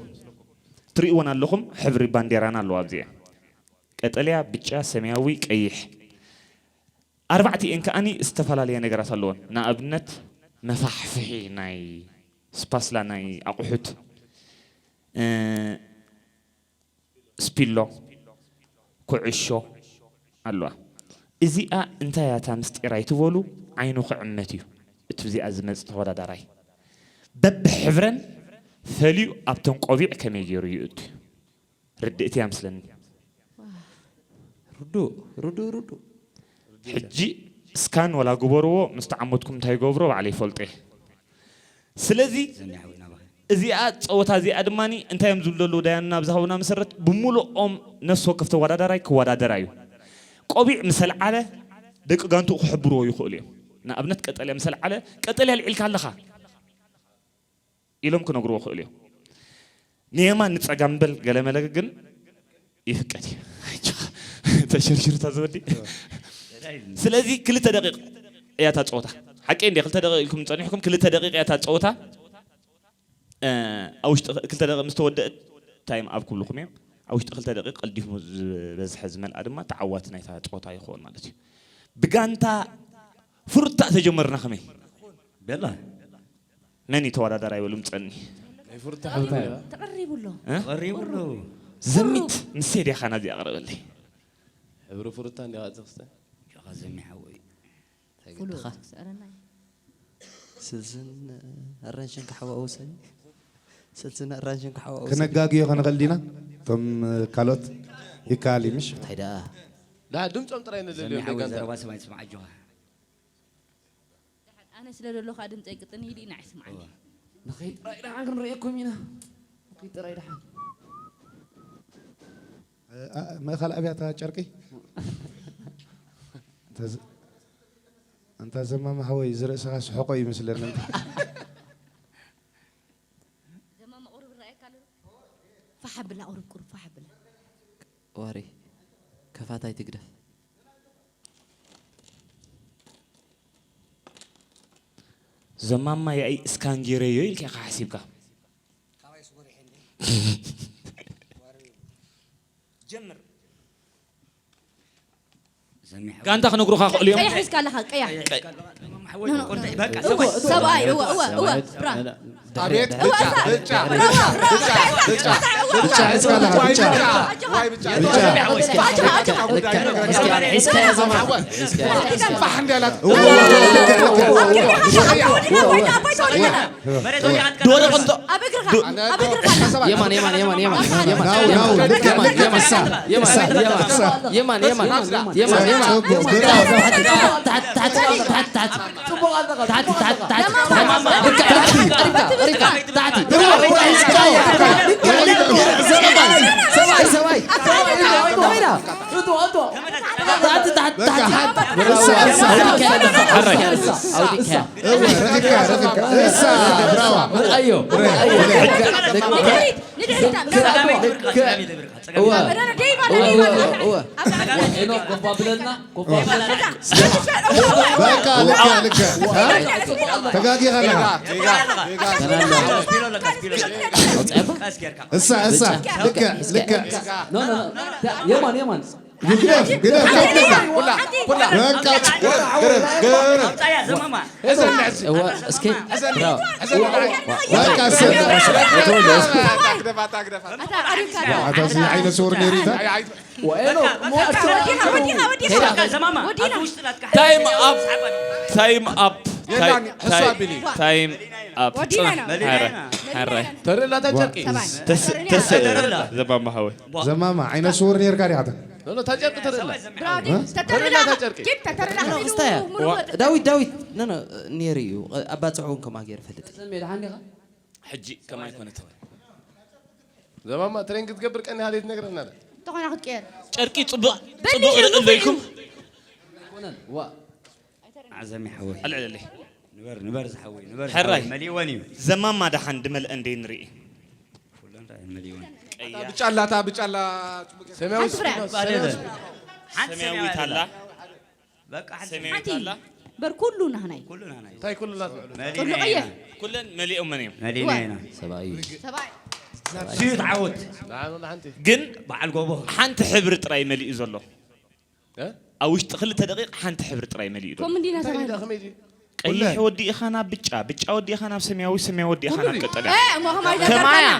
ትርእይወን ኣለኹም፣ ሕብሪ ባንዴራና ኣለዋ ኣብዚኣ። ቀጠልያ፣ ብጫ፣ ሰማያዊ፣ ቀይሕ። ኣርባዕቲኤን ከኣኒ ዝተፈላለያ ነገራት ኣለወን። ንኣብነት መፋሕፍሒ ናይ ስፓስላ ናይ ኣቑሑት፣ እ፣ ስፒሎ፣ ኩዕሾ ኣለዋ። እዚኣ እንታይ እያ እታ ምስጢር ኣይትበሉ፣ ዓይኑ ክዕመት እዩ እቲ ብዚኣ ዝመጽእ ተወዳዳራይ። በብሕብረን ፈልዩ ኣብተን ቆቢዕ ከመይ ገይሩ ይእቱ እዩ። ርድእቲ እያ ምስለኒ። ርዱእ ርዱእ ርዱእ። ሕጂ እስካን ወላ ግበርዎ፣ ምስ ተዓመትኩም እንታይ ይገብሮ ባዕለ ይፈልጦ እየ። ስለዚ ዘሚሓዊ ናባኸ እዚኣ ጸወታ እዚኣ ድማ እንታይ እዮም ዝብሉ ዘለዉ ዳያኑና ብዝሃቡና መሰረት ብምሉኦም ነፍሲ ወከፍ ተወዳዳራይ ክወዳደራ እዩ። ቆቢዕ ምስ ኣልዓለ ደቂ ጋንትኡ ክሕብርዎ ይኽእሉ እዮም። ንኣብነት ቀጠልያ ምስ ኣልዓለ ቀጠልያ ኣልዒልካ ኣለኻ ኢሎም ክነግርዎ ይኽእሉ እዮም። ንየማን ንጸጋም በል ገለመለ ግን ይፍቀድ እዩ። ተሸርሽርታ ዝወዲ ስለዚ ክልተ ደቂቕ እያ እታ ጸወታ። ሓቀይ እንደ ክልተ ደቂቕ ኢልኩም ጸኒሕኩም ክልተ ደቂቕ እያ እታ ጸወታ። እ፣ ኣብ ውሽጢ ክልተ ደቂቕ ምስ ተወደእት ታይም ኣብ ክብልኹም እዮም። ኣብ ውሽጢ ክልተ ደቂቕ ቀልዲፉ ዝበዝሐ ዝመልኣ ድማ ተዓዋቲ ናይታ ጸወታ ይኸውን ማለት እዩ። ብጋንታ ፍሩታ ተጀመርና ከመይ በላ መን እዩ ተወዳዳራይ በሉ ምጸኒ። ናይ ፍሩታ ሕብርታ እያ። ተቐሪቡ ኣሎ። እ? ቀሪቡ ኣሎ ዘሚት ንሴድ ያኻ ናዚ ኣቕርበለይ። ሕብሪ ፍሩታ እንዲኻ ትኽስተ። ጆኻ ዘሚሓወይ ፍሉጥ ክስዕረና እዩ። ስልስን ኣራንሽን ክሓዋወሰ ስልስን ኣራንሽን ክሓዋወሰ ክነጋግዮ ከንኽእል ዲና? እቶም ካልኦት ይከኣል እዩ ምሽ? እንታይ ደኣ ዳ ድምፆም ጥራይ ንደልዮ ሰሚሓዊ ደጋንታ ዘረባ ሰማይ ትስማዕ ኣጆኻ ኣነ ስለ ዘሎ ከዓ ድምፀይ ቅጥን ኢሉ ኢና ኣይስማዓኒ። ንኸይድ ጥራይ ደሓን ክንርእየኩም ኢና። ንኸይድ ጥራይ ደሓን ምእኻል ኣብያታ ጨርቂ እንታ ዘማማ ሓወይ ዝርእስኻ ስሕቆ ይመስለኒ። ዘማማ ቁሩብ ይረኣየካ ኣሎ። ፋሕ ኣብላ ቁሩብ ቁሩብ ፋሕ ኣብላ። ወሬ ከፋታይ ትግደፍ ዘማማ ያኢ እስካን ጌረዮ ኢልካ ኢኻ ሓሲብካ። ጀምር። ጋንታ ክነግሩኻ ክእሉ እዮም። ቀያሕ ሒዝካ ኣለኻ ቀያሕ። በቃ ሰብኣይ እወ እወ እወ ብራ አቤት ብጫ ብጫ ብጫ ሒዝካ ኣለኻ ብጫ ዋይ ብጫ ዋይ ብጫ ብጫ ብጫ ጉዳይ ነው። ሒዝካ ያዘማ ፋሕ እንዳላት ደወለ ቅንቶ ኣብ እግርኻ ኣብ እግርኻ የማን የማን የማን የማን የማን ናው ናው ልክ ልክ እሳ እሳ እሳ የማን የማን የማን የማን ጽቡቅ ብራው ታሕቲ ታሕቲ ታሕቲ ታሕቲ በቃ ሓድ እሳ እሳ እወ ረኺብካ ረኺብካ እሳ ብራዋ ኣዮ ኣዮ ንድሕሪት ንድሕሪት እወ እወ እወ ሄኖክ ኮፋ ብለና ኮፋ ብለና በቃ ልክ ልክ ተጋጊኻ ኣለኻ እሳ እሳ ልክ ልክ ኖ ኖ ኖ የማን የማን ግደፍ ግደፍ ግደፍ በቃ እወ እስኪ ብራው በቃ እሳ ግደፋታ ግደፋታ ኣታ እዚ ዓይነ ስውር ነይሩ ኢታ ወኤኖ ወዲኻ ወዲኻ ወዲኻ ወዲኻ ዘማማ ወዲና። ኣብ ውሽጢ ናትካ ታይም ኣፕ ታይም ኣፕ የላን ሕሱ ኣቢሊ ታይም ኣፕ ወዲና ኢና። ሐረ ሐረ ተርእላታ ጨርቂ ሰብኣይ ተስ ተስ ተረላ። ዘማማ ሓወይ ዘማማ ዓይነ ስውር ነይርካ ዲኻ ኖ ኖ፣ እታ ጨርቂ ተርእላ ብራዲ ተተርላ ተርእላ ጨርቂ ኪድ ተተርላ እስታያ ዳዊት ዳዊት ኖ ኖ ነይሩ እዩ ኣባፅዑ እውን ከምኣ ገይር ፈልጥ ሕጂ ከማይ ኮነት ዘማማ ትሬን ክትገብር ቀኒ ሃለይ ትነግረና ኣለ እንተኾነ ክትቀየር ጨርቂ ጽቡቕ ጽቡቕ ርእለይኩም ዋ ኣዘሚ ሓወይ ኣልዕለለይ ንበር ንበር ዝሓወይ ንበር ሕራይ። ዝሓወይ መሊእወን እዩ ዘማማ ደሓን ድመልአ እንደ ንርኢ ኩለን ራእየን መሊእወን ብጫላታ ብጫላ ሰማያዊ ሓንቲ ፍረ። ስፒኖስ ሰማያዊ ስፒኖስ። ሓንቲ ሰማያዊት ኣላ በቃ ሓንቲ ሰማያዊት ኣላ በር ኩሉ ናህናይ። ኩሉ ናህናይ። እንታይ ኩሉ ናትና? መሊና ጥርንቆ እየ። ኢና። ኩለን መሊኦመን እዮም። መሊና እዋ። ኢና። ሰብኣይ። ሰብኣይ። ስዩት ዓወት። ንዓና ሓንቲ። ግን በዓል ጎቦ። ሓንቲ ሕብሪ ጥራይ መሊኡ ዘሎ። እ? ኣብ ውሽጢ ክልተ ደቂቕ ሓንቲ ሕብሪ ጥራይ መሊኡ ዘሎ። ከምኡ እንዲና እንታይ ተባሂሉ። ኢዳ ከመይ ድዩ? ቀይሕ ኩለን። ወዲእኻ ናብ ብጫ፣ ብጫ ወዲእኻ ናብ ሰማያዊ፣ ሰማያዊ ወዲእኻ ኩሉ ናብ ድዩ? ቀጠልያ። እ፣ እሞ ከማይ ከማያ። ዘጋጠመና።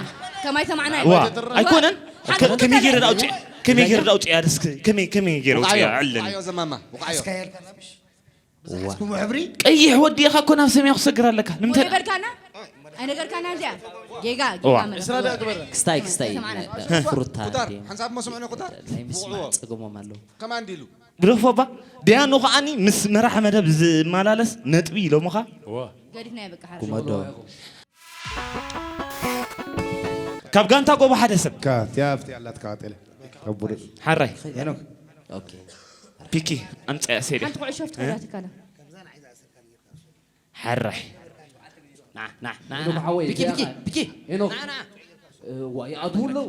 ከማይ ሰማዕና። ዋ፣ ኣይኮነን? ሓንቲ ከ-፣ ከመይ ገይረ ክልተ ኣውፅእ? ከመይ ገይረ ኣውፅእ? እስኪ፣ ከመይ፣ ከመይ ገይረ ኣውፅእ? ውቃዮ፣ ኣዕልለኒ። ውቃዮ ዘማማ፣ ውቃዮ። እስከ የልካ ዝሓዝኩሞ ሕብሪ? ቀይሕ ወዲእኻ እኮ ናብ ሰማይ ክሰግር ኣለካ። ንምንታይ? ወደ በርካና? ኣይነገርካና እዚኣ? ጌጋ፣ ዋ። ጌጋ መለስ። እስራ ዳ ግበረ። ክስታይ፣ ክስታይ። ሰማዕና። ፍሩታ ኩታር፣ እንዴ። ሓንሳብ መስምዑኒ ኩታር። ናይ ምስማዕ ውዕዎ። ጸገሞም ኣለዉ። ከማን ዲሉ። ግደፎ እባ። ዲያኑ ከዓኒ ምስ መራሒ መደብ ዝመላለስ ነጥቢ ኢሎምኻ። ዋ። ገዲፍና ይበቃ፣ ሓርሽ። ጉመዶ። ካብ ጋንታ ጎቦ ሓደ ሰብ። ካ-፣ ቲያ ኣብቲ ኣላትካ ቀጤለ። ካብ ቡሩስ። ሓራይ። ሄኖክ። ኦኬ። ፒኪ፣ ኣምጽያ ሴሪ። ሓንቲ ኩዕሾ ፍትሕ እ? ዳትካላ። ሓራይ። ና፣ ና፣ ና፣ ሄኖክ ና። ሓወይ፣ ፒኪ፣ እዚኣ ፒኪ፣ ና። ፒኪ። ሄኖክ። ና፣ ና። እ፣ ዋ፣ ይኣትዉ ኣለዉ።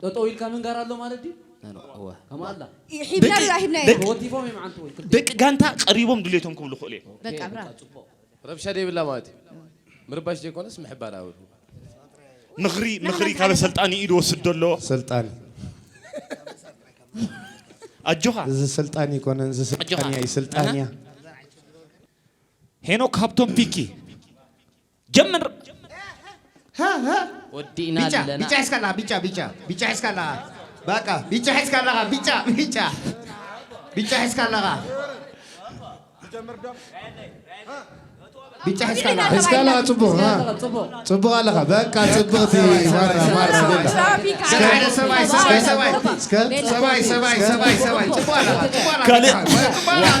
ጠጠው ኢልካ ምንጋር ኣሎ ማለት ድዩ? ኖ፣ ኖ፣ እወ። ከምኣ ኣላ። ሂብና ደቂ-፣ ሂብና ደቂ-፣ ተወቲፎም እዮም ዓንቱ ወይ ክልተ። ደቂ ጋንታ ቀሪቦም ድሌቶም ክብሉ ይኽእሉ እዮም። በቃ፣ ኦኬ፣ ብራ። በቃ፣ ጽቡቕ። ረብሻ ደይብላ ማለት እዩ። ምርባሽ ዘይኮነስ ምሕባር ኣብ ምኽሪ፣ ምኽሪ ካብ ሰልጣን ኢዱ ወስዶ ኣሎ። ሰልጣን። ኣጆኻ። እዚ ሰልጣን ይኮነን፣ እዚ ሰልጣን ኣጆኻ። እያ፣ ይስልጣን እያ። ሄኖክ ሃብቶም ፒኪ። ጀምር። ሃ፣ ሃ። ወዲእና ቢጫ፣ ኣለና። ቢጫ ሒዝካ ኣለኻ፣ ቢጫ፣ ቢጫ፣ ቢጫ ሒዝካ ኣለኻ። በቃ፣ ቢጫ ሒዝካ ኣለኻ፣ ቢጫ፣ ቢጫ። ቢጫ ሒዝካ ኣለኻ። ቢጫ ሒዝካ ኣለኻ። ሒዝካ ኣለኻ፣ ጽቡቕ፣ ሃ። ጽቡቕ። ጽቡቕ ኣለኻ። በቃ፣ ጽብቕቲ ማራ፣ ማራ፣ ቤላ። እስከ፣ ሰብኣይ፣ ሰብኣይ፣ ሰብኣይ፣ ሰብኣይ። እስከ። ሰብኣይ፣ ሰብኣይ፣ ሰብኣይ፣ ሰብኣይ። ጽቡቕ ኣለኻ፣ ጽቡቕ ኣለኻ። ካልእ፣ ጽቡቕ ኣለኻ፣ ጽቡቕ ኣለኻ።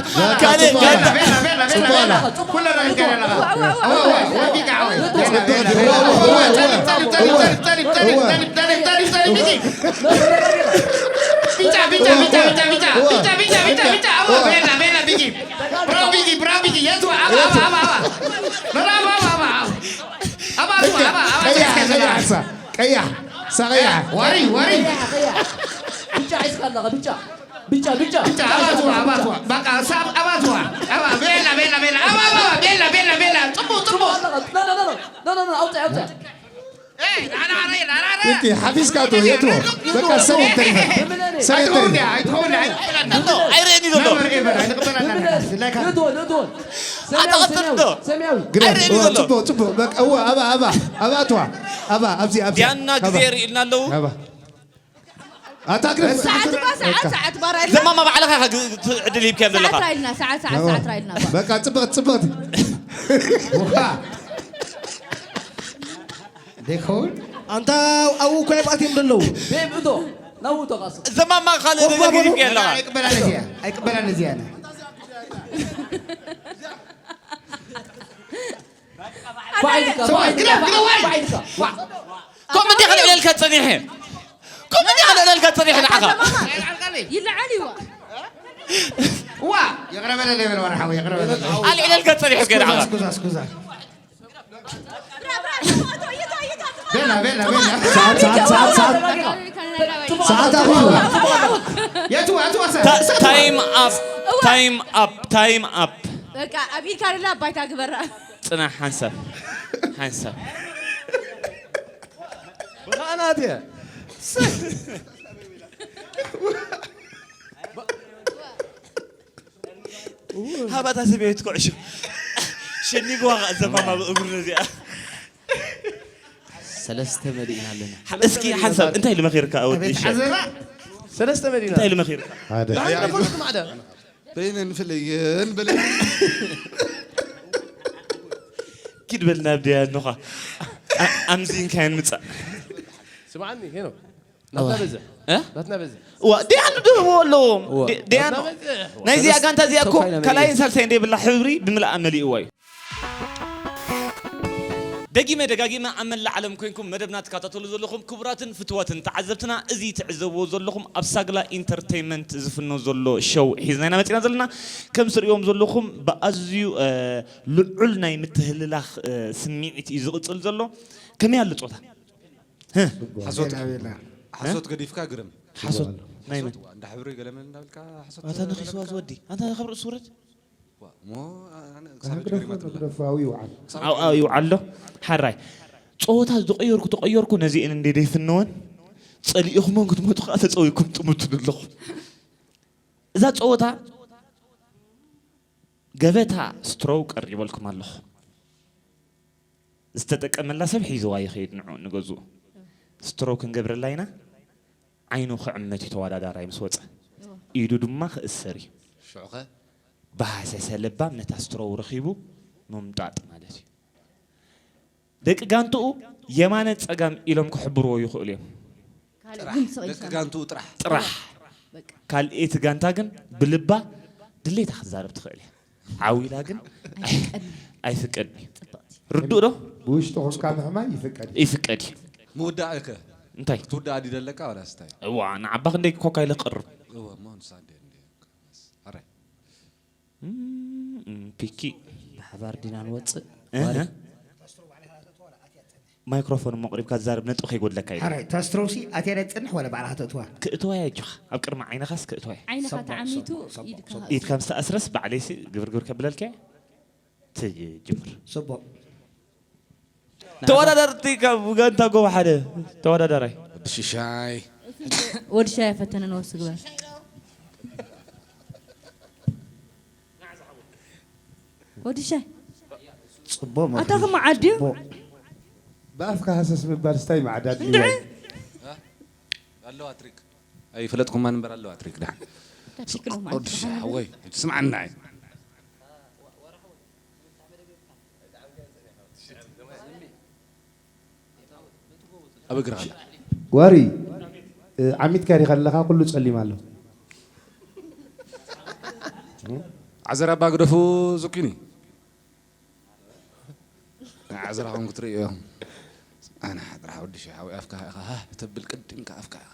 ካልእ፣ በቃ፣ ጽቡቕ ኣለኻ። ቤላ፣ ቤላ፣ ቤላ፣ ጽቡቕ ቤላ። ኣለኻ። ኩሉ ረኺብካ ኣለኻ። እዋ፣ እዋ፣ እዋ፣ እዋ፣ እዋ። እዋ፣ ቢጋ፣ እዋ። ቤላ፣ ቤላ፣ ቤላ። እዋ፣ እዋ፣ እዋ፣ እዋ። እዋ፣ እዋ። ቢጫ፣ ቢጫ፣ ቢጫ፣ ቢጫ፣ ቢጫ። ቢጫ፣ ቢጫ፣ ቢጫ፣ ቢጫ። እዋ፣ ቤላ፣ ቤላ፣ ቢጊ። ብራው ቢጊ፣ ብራው ቢጊ። የቱ? ኣባ፣ ኣባ፣ ኣባ፣ ኣባ። ኖራ፣ ኣባ፣ ኣባ፣ ኣባ፣ ኣባ። ኣባ፣ ኣባ፣ ኣባ፣ ኣባ። ቀያሕ፣ ቀያሕ፣ ሳ-፣ ቀያሕ፣ ሳ-፣ ቀያሕ። ዋሪ፣ ዋሪ። ቀያሕ፣ ቀያሕ። ብጫ ሒዝካ ኣለኻ፣ ብጫ። ብጫ፣ ብጫ። ብጫ፣ ኣባትዋ፣ ኣባትዋ። በቃ፣ ሳብ፣ ኣባትዋ። ኣባ፣ ቤላ፣ ቤላ፣ ቤላ። ኣባ፣ ኣባ፣ ኣባ፣ ቤላ፣ ቤላ፣ ቤላ። ጽቡቕ፣ ጽቡቕ። ኖ፣ ኖ፣ ኖ፣ ኖ። ኖ፣ ኖ፣ ኖ፣ ኣውጽእ፣ ኣውጽእ። ኤይ፣ ናና፣ ናና፣ ናና። እቲ ሓፊዝካ ዶ፣ የቱ? በቃ፣ ሰሜን ተሪፈ። ሰሜን ተሪፈ። ኣይትኸውን፣ ኣይትኸውን፣ ኣይትቕበላና። ኣይርእን እዩ ዘሎ። ነበር ኤቨር፣ ኣይንቕበላና። ላይካ። ንእትወል፣ ንእትወል። ኣታ ሰማያዊ፣ ቀጥል ሰማያዊ፣ ዶ። ሰማያዊ። ግዳ፣ ኣይርእን እዩ እዋ፣ ዘሎ። ጽቡቕ፣ ጽቡቕ። በቃ፣ እዋ፣ ኣባ፣ ኣባ፣ ኣባ፣ ኣትዋ። ኣባ፣ ኣብዚ፣ ኣብዚ። ዲያና ኣባ። ግዜ የርእዩልና ኣለዉ። ኣባ። ኣታ ግዳ። ሰዓት እባ፣ ሰዓት፣ በቃ። ሰዓት ባራ ኢልና። ዘማማ ባዕልኻ ኢኻ ግ-፣ ት-፣ ዕድል ሂብካዮም ዘለኻ። ሰዓት ራኢልና፣ ሰዓት፣ ሰዓት፣ እዋ። ሰዓት ራኢልና። በቃ፣ ጽብቕቲ፣ ጽብቕቲ። ዋ። ደይከውን? ኣንታ ኣብኡ እኮ ይብኣት እዮም ዘለዉ። ቤብ እቶ፣ ናብኡ እቶ ቃሱ። ዘማማ ካልእ ኮፍ ነገር በሉ። ሂብካዮ ኣለኻ። ኣይቅበላን እዚኣ፣ ኣይቅበላን እዚኣ ኣነ። ኳዕ ኢልካ፣ ሰብኣይ፣ ኳዕ ኢልካ፣ ግዳ፣ ግዳ፣ ዋይ። ኳዕ ኢልካ። ዋ። ከምኡ እንዲኻ ልዕለልካ ጸኒሐ። ከምኡ እንዲኻ ልዕለልካ ጸኒሐ ንዓኻ። ይልዓል እዩ። ዋ፣ ይቕረ በለለይ በል፣ ወርሓዊ፣ ይቕረ በለለይ። ኣልዕለልካ ጸኒሐ እስከ ንዓኻ። ስኩዛ፣ ስኩዛ፣ ስኩዛ። ቤላ፣ ቤላ፣ ቤላ። ሰዓት፣ ሰዓት፣ ሰዓት፣ ሰዓት። ሰዓት ኣኺሉ። የትዋ፣ የትዋ፣ ሰዓት። ታ-፣ ታይም ኣፕ፣ ታይም ኣፕ፣ ታይም ኣፕ። በቃ፣ ኣብ ኢድካ ደላ ባይታ ግበራ። ጽናሕ፣ ሓንሳብ፣ ሓንሳብ። ብኻናት እየ። ሃባታ ሰበይት ኩዕሾ። ሸኒግዋ ኸኣ ዘማማ ብእግሩ ነዚኣ። ሰለስተ መሊእና ኣለና። እስኪ ሓንሳብ እንታይ ኢሉ መኺርካ ኣወዲ ኣቤት ሸ-? ሓዘራ። ሰለስተ መሊእና። እንታይ ኢሉ መኺርካ? ሓደ። ደሓን ተፈለጥ ማዕዳ። በይነ ንፍለየን በለ። ኪድ በልና ብድያ እንኳ። ኣ-፣ ኣምዚንካየን ምጻእ። ስምዓኒ ሄኖክ። ናትና በዝሕ። እ? ናትና በዝሕ። ዋ፣ ዲያኑ ድህቦ ኣለዎም። እዋ። ዲ-፣ ዲያኑ። ናትና በዝሕ። ናይዚኣ ሰለስተ ጋንታ እዚኣ እኮ ተወካይ ናይ ካልኣይን ሳልሳይን ደይብላ ሕብሪ ብምልኣ መሊእዋ እዩ። ደጊመ ደጋጊመ ኣብ መላእ ዓለም ኮይንኩም መደብና ትከታተሉ ዘለኹም ክቡራትን ፍቱዋትን ተዓዘብትና፣ እዚ ትዕዘብዎ ዘለኹም ኣብ ሳግላ ኢንተርተይንመንት ዝፍኖ ዘሎ ሾው ሒዝና ኢና መፂና ዘለና። ከም ትሪእዎም ዘለኹም ብኣዝዩ፣ እ፣ ልዑል ናይ ምትህልላኽ፣ እ፣ ስምዒት እዩ ዝቕፅል ዘሎ። ከመይ ኣሎ ፆታ? ህ። ሓሶት። ቤላ፣ ቤላ። ሓሶት ገዲፍካ ግርም። ሓሶት ናይ መን? ሓሶት፣ እንዳ ሕብሪ ገለመል እንዳበልካ ሓሶት ኣታ ነኺስዋ ተበልካ። ዝወዲ። ኣንታ ካብ ርእሱ ውረድ። እሞ ኣነ ክሳብ ሕጂ ገሪማትላ። ክሳብ ኣብኡ ይውዓል። ኣብኡ ይውዓል ኣሎ። ሓራይ ጸወታ ዝቐየርኩ ተቐየርኩ፣ ነዚአን እንደ ደይፍነወን ጸሊእኹመን ክትመጡ ከኣ ተጸዊኩም ጥምቱን ኣለኹ። እዛ ጸወታ ገበታ ስትሮው ቀሪበልኩም ኣለኹ። ዝተጠቀመላ ሰብ ሒዝዋ ይኸይድ ንዑ ንገዝኡ። ስትሮው ክንገብረላ ኢና። ዓይኑ ክዕመት እዩ ተወዳዳራይ ምስ ወጸ። ኢዱ ድማ ክእሰር እዩ። ሽዑኸ? ብሃሰሰ ለባም ነታ ስትሮው ረኺቡ ምምጣጥ ማለት እዩ። ደቂ ጋንትኡ የማነ ጸጋም ኢሎም ክሕብርዎ ይኽእሉ እዮም። ካልእ ጥራሕ፣ ግን ስቕ ደቂ ኢልካ ጋንትኡ ጥራሕ። ጥራሕ። በቃ። ካልኣይቲ ጋንታ ግን ብልባ ድሌታ ክትዛረብ ትኽእል እያ። ዓው ኢላ ግን ኣይፍቀድን። ኣይፍቀድን እዩ። ጽብቕቲ። ርዱእ ዶ? ብውሽጢ ኮንካ ምሕማይ ይፍቀድ እዩ። ይፍቀድ እዩ። ምውዳእ እከ? እንታይ? ክትውዳእ ድዩ ደለካ ዋላስ እንታይ? እዋ፣ ንዓባ ክንደይ ኮካ ኢለ ክቕርብ? እወ፣ እሞ ንሳ እንደ-፣ እንደ-፣ ኣረ። እም፣ ፒኪ። ብሓባር ዲና ንወጽእ? እህ። ማይክሮፎን እሞ ኣቕሪብካ ትዛረብ ነጥቢ ከይጎድለካ እዩ። ሓራይ፣ ታስትሮሲ ኣትያ ዶ ትጸንሕ ወላ ባዕልኻ ተእትዋ? ክእትዋ እያ ኣጆኻ። ኣብ ቅድሚ ዓይንኻስ ክእትዋ እያ። ዓይንኻ ሰቦ፣ ተዓሚቱ ሰቦ፣ ሰቦ፣ ኢድካ ሰቦ። ኢድካ ምስ ተኣስረስ ባዕለይሲ ግብር ግብር ከብለልካ እየ። ትጅምር። ጽቡቕ። ተወዳደርቲ ካብ ጋንታ ጎቦ ሓደ ተወዳዳራይ። ወዲ ሽሻይ። ወዲ ሻይ ፈተነ ንወሱ ግበር። ወዲ ሻይ። ጽቡቕ ኣታ መኽሪ። ከመዓድ እዩ? ጽቡቕ። ብኣፍካ ሃሰስ ምባል ስታይ ማዕዳድ እዩ። እንድዒ። ኣለዋ ትሪክ። ኣይፈለጥኩማን እምበር ኣለዋ ትሪክ ደሓን። ተትሪክ ነው ማለት ወዲ ሻይ ሓወይ፣ ስምዓና እዩ። ኣብ እግርኻ ኣላ። ዋሪ፣ እ፣ ዓሚትካ ዲኻ ኣለኻ? ኩሉ ጸሊም ኣሎ። ዓዘራ ኣባ ግደፉ ዙኪኒ። ዓዘራኹም ክትርእዩ ኢኹም። ኣነ ጥራሕ ወዲ ሻይ ሓወይ ኣፍካ ኢኻ ሃህ ተብል ቅድምካ ኣፍካ ኢኻ።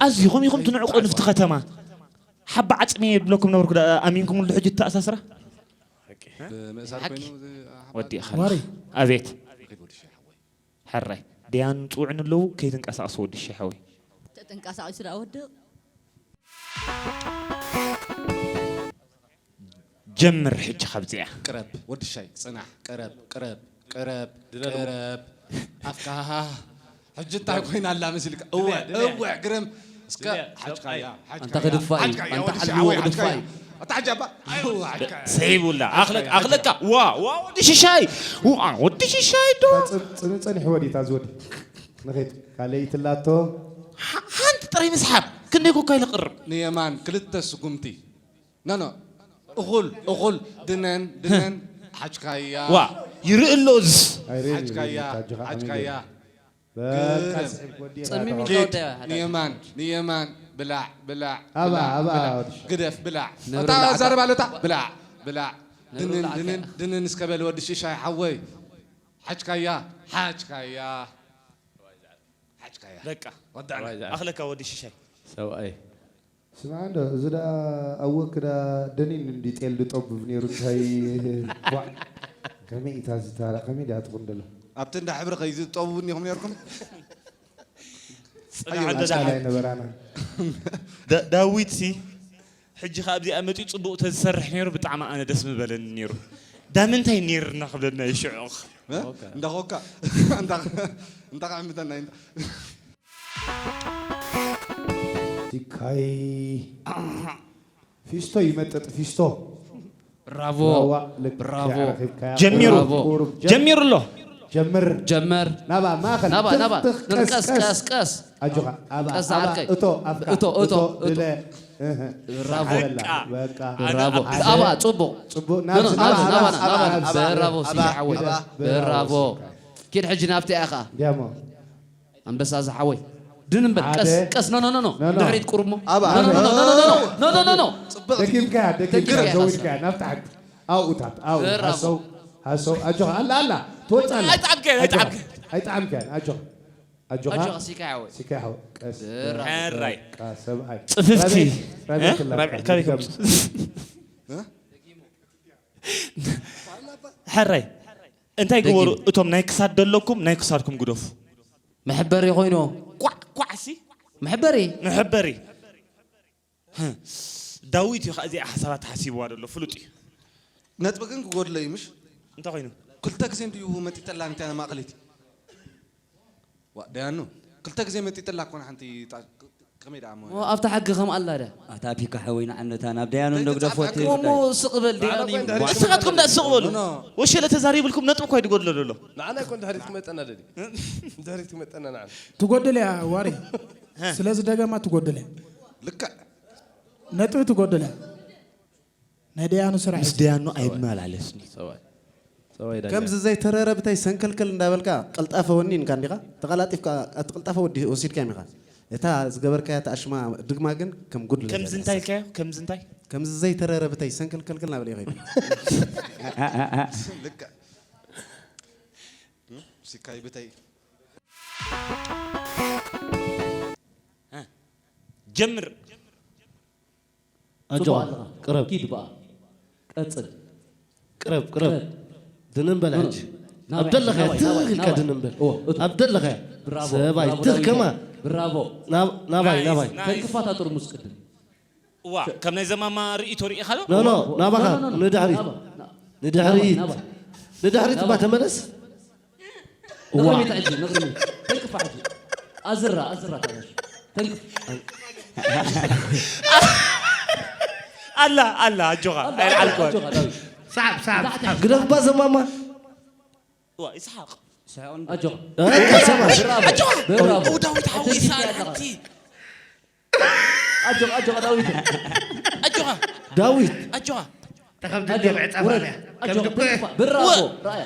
ኣዚኹም ኢኹም ትንዕቁ ንፍቲ ከተማ። ሓባ ዓጽሚ የብለኩም ነበርኩ፣ ዳ-፣ ኣሚንኩምሉ ሕጂ ተኣሳስራ? ብምእሳር ሓቂ። ኮይኑ እዚ ሓባ ወዲ ኢኻ። ዋሪ። ኣቤት። ከይድ ወዲ ሻይ ሓወይ። ሕራይ። ደያኑ ጽውዕኒ ኣለዉ፣ ከይትንቀሳቐሱ ወዲ ሻይ ሓወይ። ተተንቀሳቒሱ ደኣ ወድቕ። ጀምር ሕጂ ካብዚኣ። ቅረብ፣ ወዲ ሻይ፣ ጽናሕ፣ ቅረብ፣ ቅረብ፣ ቅረብ፣ ድለሉ። ቅረብ። ኣፍካ፣ ሕጂ እንታይ ኮይና ኣላ መሲልካ? እወ፣ ድለ፣ ድለ። እወ፣ ግርም። እስከ ድለ፣ ሓጅካያ፣ ሰብኣይ። ሓጅካያ፣ ኣንታ ክድፋ እዩ፣ ሓጅካያ፣ ኣንታ ወዲ ሓልዎ ሻይ፣ ክድፋ ሓጅካያ። እዩ። ኣታ ሓጃባ፣ ኣዋ፣ ሓጅካያ። ሰይቡላ፣ ኣኽለቅ-፣ ኣኽለካ፣ ዋ፣ ዋ፣ ወዲ ሽሻይ። ዋ፣ ወዲ ሽሻይ ዶ? ጽን-፣ ጽን-፣ ጸኒሕዎ ድዩ እታ ዝወዲ? ንኸይድ፣ ካልኣይቲ ኣላቶ። ሓ-፣ ሓንቲ ጥራይ ምስሓብ። ክንደይ ኮካ ኢለ ቅርብ? ንየማን፣ ክልተ ስጉምቲ። ኖ፣ ኖ። እኹል፣ እኹል። ድነን፣ ድነን። ሓጅካያ። ዋ፣ ይርኢ ኣሎ እዝስ። ኣይርእን እዩ፣ ሓጅካያ፣ ታጅኻ ሓጅካያ። ከመይ ገይሩ? በቃ፣ ግርም። ስዒብ ወዲእና ጽሚም ተቐበል። ኢልካ ኪድ፣ ወደ ሓደ። ንየማን፣ ንየማን። ብላዕ፣ ብላዕ፣ ኣባ፣ ብላዕ፣ ኣባ፣ ብላዕ። ወዲ ሻይ። ግደፍ፣ ብላዕ። ነብሪ ኣታ ብላዕ። ዛረባ ኣለታ። ብላዕ፣ ብላዕ። ነብሪ ድንን፣ ብላዕ ድንን፣ ኣታ። ድንን እስከ በል ወዲ ሽሻይ ሓወይ። ሓጅካያ፣ ሓጅካያ። ሓጅካያ። በቃ። ወዳዕና። ኣኽለካ ወዲ ሽሻይ። ሰብኣይ። ስምዓ እንዶ፣ እዚ ደኣ ኣወክ ደኣ ደኒን እንዲ ጤል ዝጠብብ ነይሩ፣ እንታይ፣ ቧዕ። ከመይ ኢታ ዝታራ፣ ከመይ ደኣ ትኹን ደላ? ኣብቲ እንዳ ሕብሪ ከይዚ ትጠብቡ እኒኹም ነይርኩም? ጽናሕ ኣዮ፣ ደላ። ናጻ ኣይነበራና። ዳ-፣ ዳዊት ሲ፣ ሕጂ ከኣ ኣብዚኣ መጺኡ ጽቡቕ ተዝሰርሕ ነይሩ፣ ብጣዕሚ ኣነ ደስ ምበለኒ ነይሩ። ዳምንታይ ነይርና ክብለና ይሽዑ። እ? ኦኬ። እንዳ ኮካ፣ እንዳ፣ እንዳ ክዕምተና፣ እንዳ። ሲካይ። ፊስቶ ይመጥጥ፣ ፊስቶ። ብራቮ። ብራዋ፣ ልክዕ ብራቮ። ረኺብካያ። ጀሚሩ። ቁሩብ፣ ቁሩብ፣ ጀ-፣ ጀሚሩ ኣሎ። ጀምር። ጀመር። ናባ፣ ማእኸል። ናባ፣ ትኽ፣ ናባ። ትኽ፣ ቀስ፣ ቀስ፣ ቀስ፣ ቀስ። ቀስ። ኣጆኻ። ኣባ፣ ቀስ ኣባ፣ ዓርከይ። እቶ፣ ኣፍካ። እቶ፣ እቶ፣ እቶ፣ እቶ። ድለ። እህ። ብራቮ። ሰሓበላ። በቃ። በቃ። ኣነ ብራቮ። ኣብ ኣባ፣ ጽቡቕ። ጽቡቕ። ኖ፣ ኖ፣ ናብዚ፣ ናባ፣ ናብዚ፣ ናባ፣ ናብዚ፣ ናባ። ናብዚ። ብራቮ፣ ናባ፣ ሲሳይ ሓወይ። ናባ። ብራቮ። ብራቮ። ኪድ ሕጂ ናብቲ ኢኻ። ዲያሞ። ኣንበሳ ዝሓወይ። ድን እምበል፣ ሓደ። ቀስ፣ ቀስ፣ ኖ፣ ኖ፣ ኖ፣ ኖ። ኖ፣ ኖ። ድሕሪት ቁሩብ እሞ። ኣባ፣ ኖ፣ ኖ፣ ኣባ። ኖ፣ ኖ፣ ኖ፣ ኖ። ጽብቕቲ። ደጊምካያ፣ ደጊምካያ፣ ደጊምካያ፣ ዘዊድካያ፣ ናብቲ ሓንቲ። ኣብኡታት፣ ኣብኡ። ብራቮ። ሃሰው፣ ሃሰው፣ ኣጆኻ፣ ኣላ፣ ኣላ፣ ትወጽእ ኣላ። ኣይጠዓምካያን፣ ኣጆኻ፣ ኣይጠዓምካያን። ኣይጠዓምካያን፣ ኣጆኻ። ኣጆኻ። ኣጆኻ፣ ሲካይ ሓወይ። ሲካይ ሓወይ፣ ቀስ። ብራቮ። ሕራይ። በቃ፣ ሰብኣይ። ጽፍፍቲ። ራብዒ፣ ራብዒ እ? ክላብ ራብዒ፣ ካበይ ከም ይገምት። እ? ሕራይ። እንታይ ግበሩ? ደጊም። እቶም ናይ ክሳድ ደለኩም፣ ናይ ክሳድኩም ግደፉ። መሕበሪ ኮይኑ። ቋዕ፣ ቋዕ ሲ። መሕበሪ። መሕበሪ። ዳዊት እዩ ከኣ እዚኣ ሓሳባት ሓሲብዋ ዘሎ ፍሉጥ እዩ። ነጥቢ ግን ክጎድሎ እዩ ምሽ? እንታይ ኮይኑ? ክልተ ግዜ እንድዩ መጢጠላ እንተ ማእኸለይቲ። ዋ ደያኑ ክልተ ግዜ መጢጠላ እኮ ሓንቲ ጣ- ከመይ ደኣ እሞ? ሞ ኣብታ ሕጊ ከም ኣላ ዳ። ኣታ ፒካ ሓወይ ንዓነታ ናብ ደያኑ እሞ እንደግደፎ ሞ ትብል። ስቕ በል ደያኑ እዩ። ንስኻትኩም ደኣ ስቕ በሉ። ኖ፣ ኖ። ወሸለ ተዛሪብልኩም ነጥቢ እኳ እዩ ዝጎድሎ ዘሎ። ንዓና እኮ ንድሕሪት ክመጠና ደሊ። ንድሕሪት ክመጠና ንዓና። ትጎድል እያ ዋሪ። ስለዚ ደገማ ትጎድል እያ። ልክዕ። ነጥቢ ትጎድል እያ። ናይ ደያኑ ስራሕ ምስ እዩ። ደያኑ ኣይመላለስኒ። ሰብኣይ። ሰብኣይ ዳኛ። ከምዚ ዘይተረረ ብታይ ሰንከልከል እንዳበልካ ቅልጣፈ ወኒንካ እንዲኻ? ተቐላጢፍካ ኣቲ ቅልጣፈ ወዲ ወሲድካ ኢኻ። እታ ዝገበርካያ ኣሽማ ድግማ ግን ከም ጉድ ከምዚ እንታይ ኢልካዮ? ከምዚ እንታይ? ከምዚ ዘይተረረ ብታይ ሰንከልከልከል እናበለ ይኸይድ። ልክዕ። እም? ሲካይ ብታይ። እ? ጀምር። ኣጆኻ፣ ጽቡቕ ኣለኻ። ቅረብ። ኪድ በኣ። ቀጽል። ቅረብ፣ ቅረብ። ቅረብ። ድንን በል ኖ፣ ኖ። ሕጂ። ናባይ፣ ኣብ ደለኻያ ናባይ፣ ትኽ ናባይ፣ ኢልካ ናባይ። ድንን በል። እዎ፣ እቱ። ኣብ ደለኻያ። ብራቮ፣ ሰብኣይ፣ ብራቮ፣ ትኽ ዳዊት። ከማ። ብራቮ። ናብ-፣ ናባይ፣ ናይስ፣ ናባይ። ናይስ። ተንክፋታ ጥርሙስ ቅድም። እዋ፣ ከም ናይ ዘማማ ርእይቶ ርኢኻ ዶ? ኖ፣ ኖ፣ እዎ፣ ናባኻ፣ ኖ፣ ኖ፣ ኖ። ንድሕሪት። ናባ፣ ና-፣ ንድሕሪት። ናባይ፣ ናባይ። ንድሕሪት እባ ናባይ። ተመለስ። ዋ። ንቕድሚት ሕጂ፣ ንቕድሚት። ተንክፋ ሕጂ። ኣዝራ፣ ኣዝራ ተበሽ። ተንክፍ። ኣላ፣ ኣላ፣ ኣጆኻ። ኣላ፣ ኣይልዓልኩ። ኣጆኻ፣ ዳዊት። ሰዓብ፣ ሰዓብ፣ ንታሕቲ። ሰዓብ። ግደፍባ ዘማማ። ዋ፣ ይስሓቕ። ኣጆኻ። እ፣ ከሰማ። ብራቮ፣ ኣጆኻ። ብራቮ። ኦ፣ ዳዊት ሓወይ፣ ተንክፍ ሳል ኣለኻ። ሓንቲ። ኣጆኻ፣ ኣጆኻ፣ ዳዊት። ኣጆኻ። ዳዊት። ኣጆኻ። ተኸብድ ኣጆኻ፣ እንደ ብዕጻ ውረድ። ባርያ። ኣጆኻ፣ ከብድ እኮ ተንክፋ። ብራቮ፣ ወ- ራእያ።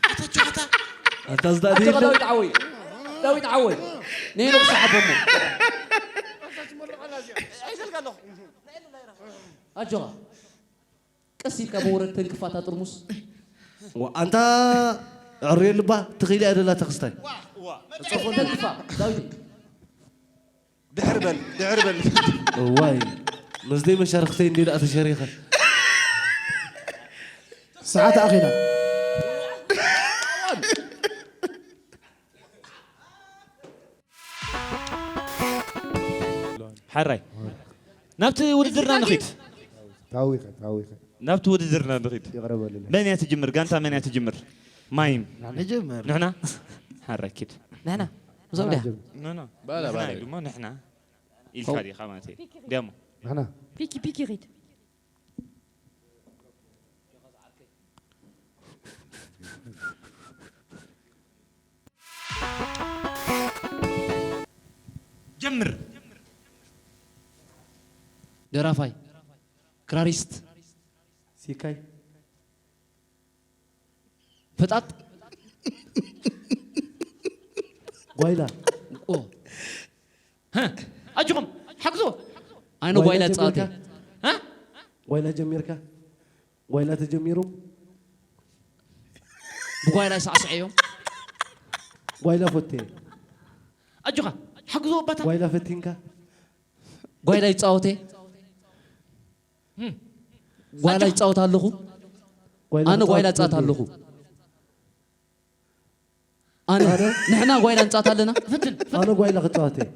ኣታ ጨዋታ። ኣታ ዝዳ ኣጆኻ ዲለ። ዳዊት ዓወይ። ዳዊት ዓወይ። ንሄኖክ ሰሓቦሞ። ኣጆኻ። ቀስ ኢልካ መውረድ ተንክፋታ ጥርሙስ። ዋ፣ ኣንታ ዕርየ ልባ ትኽኢል እያ ደላ ተኽስታይ። ተንክፋ፣ ዳዊት። ድሕር በል፣ ድሕር በል። እዋይ፣ ምስ ደይ መሻርኽተይ እንዲ ደኣ ተሸሪኸ። ሰዓት ኣኺላ። ሓራይ። ናብቲ ውድድርና ንኺድ። ታዊኸ፣ ታዊኸ። ናብቲ ውድድርና ንኺድ። ይቕረ በሉለይ። መን እያ ትጅምር? ጋንታ መን እያ ትጅምር? ማይም። ንሕና ንጅምር። ንሕና? ሓራይ ኪድ። ንሕና። ንሕና ንጅምር። ኖ፣ ኖ። ባላ፣ ንሕና ባላ። ኢሉ እሞ ንሕና ኢልካ ዲኻ ማለት እዩ? ዲያሞ። ንሕና። ፒኪ፣ ፒኪ ኺድ። ጀምር። ደራፋይ፣ ክራሪስት፣ ሲካይ፣ ፈጣጥ፣ ጓይላ። ኦ። ሀ፣ ኣጆኹም፣ ሓግዞ። ኣነ ጓይላ ጓይላ ጸዋተ። ጀሚርካ? ሀ? ጓይላ ጀሚርካ? ጓይላ ተጀሚሩ? ብጓይላ ይሳዕስዑ እዮም። ጓይላ ፈቴ። ኣጆኻ፣ ሓግዞ ኣባታ። ጓይላ ፈቲንካ? ጓይላ ይጻወቴ። እም። ጓይላ ኣጆኻ። ይጻወት ኣለኹ። ጓይላ ኣነ ጓይላ ክጻወት እጻወት ኣለኹ። ኣነ፣ ኣነ? ንሕና ጓይላ ንጻወት ኣለና። ፈትን፣ ፈትን። ኣነ ጓይላ ክጻወት እየ።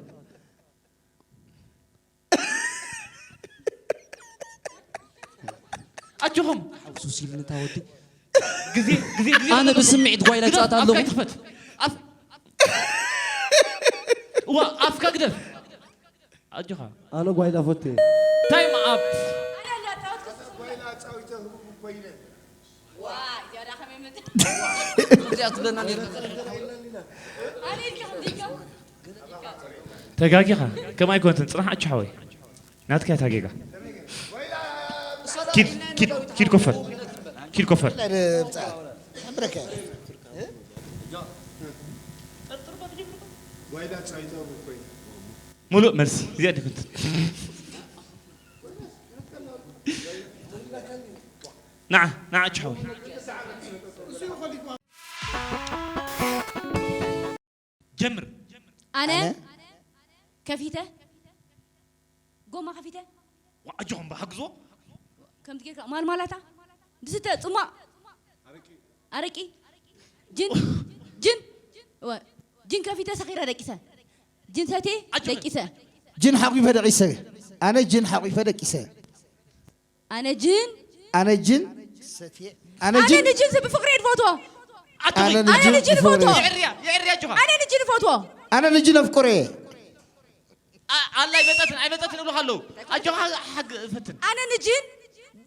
ኣጆኹም። ሓውሱ ሲል ነታ ወዲ። ግዜ፣ ግዜ፣ ግዜ። ኣነ ብስምዒት ጓይላ ግደፍ፣ ይጻወት ኣለኹ። ኣፍካ ይትኽፈት። ኣፍ-፣ እዋ፣ ኣፍካ ግደፍ። ኣጆኻ። ኣነ ጓይላ ፈቴ። ታይም ኣፕ። እዚኣ ትብለና ነይራ። ተጋጊኻ። ከም ኣይኮነትን፣ ጽናሕ ኣቹ ሓወይ። ናትካ እያ እታ ጌጋ። ኪድ፣ ኪድ፣ ኪድ ኮፈል። ኪድ ኮፈል። ሙሉእ መልሲ። እዚኣ ድክንት። ንዓ፣ ንዓ ኣቹ ሓወይ። ጀምር። ኣነ ኣነ? ከፊተ፣ ጎማ ከፊተ። ዋ፣ ኣጆኹም ብሓግዞ። ከምቲ ጌርካ ማልማላታ፣ ድስተ፣ ጽማቕ፣ ኣረቂ፣ ጅን፣ ጅን፣ ወ-፣ ጅን ከፊተ ሰኺረ ደቂሰ። ጅን ሰትየ ኣጆኹም። ደቂሰ። ጅን ሓቂፈ ደቂሰ። ኣነ ጅን ሓቂፈ ደቂሰ። ኣነ ጅን ኣነ ጅን ኣነ ኣነ ጅን ንጅን ሰብ ብፍቅሪ እየ ዝፈትዎ። ኣነ ኣነ ንጅን ንጅን ይፈትዎ። ይፍቅሪ። የዕርያ የዕርያ ኣጆኻ። ኣነ ንጅን ይፈትዎ። ኣነ ንጅን ኣፍቅሮ እየ። ኣ- ኣላ ኣይመጸትን ኣይመጸትን እብሉኻ ኣለዉ። ኣጆኻ ሓግ ፈትን። ኣነ ንጅን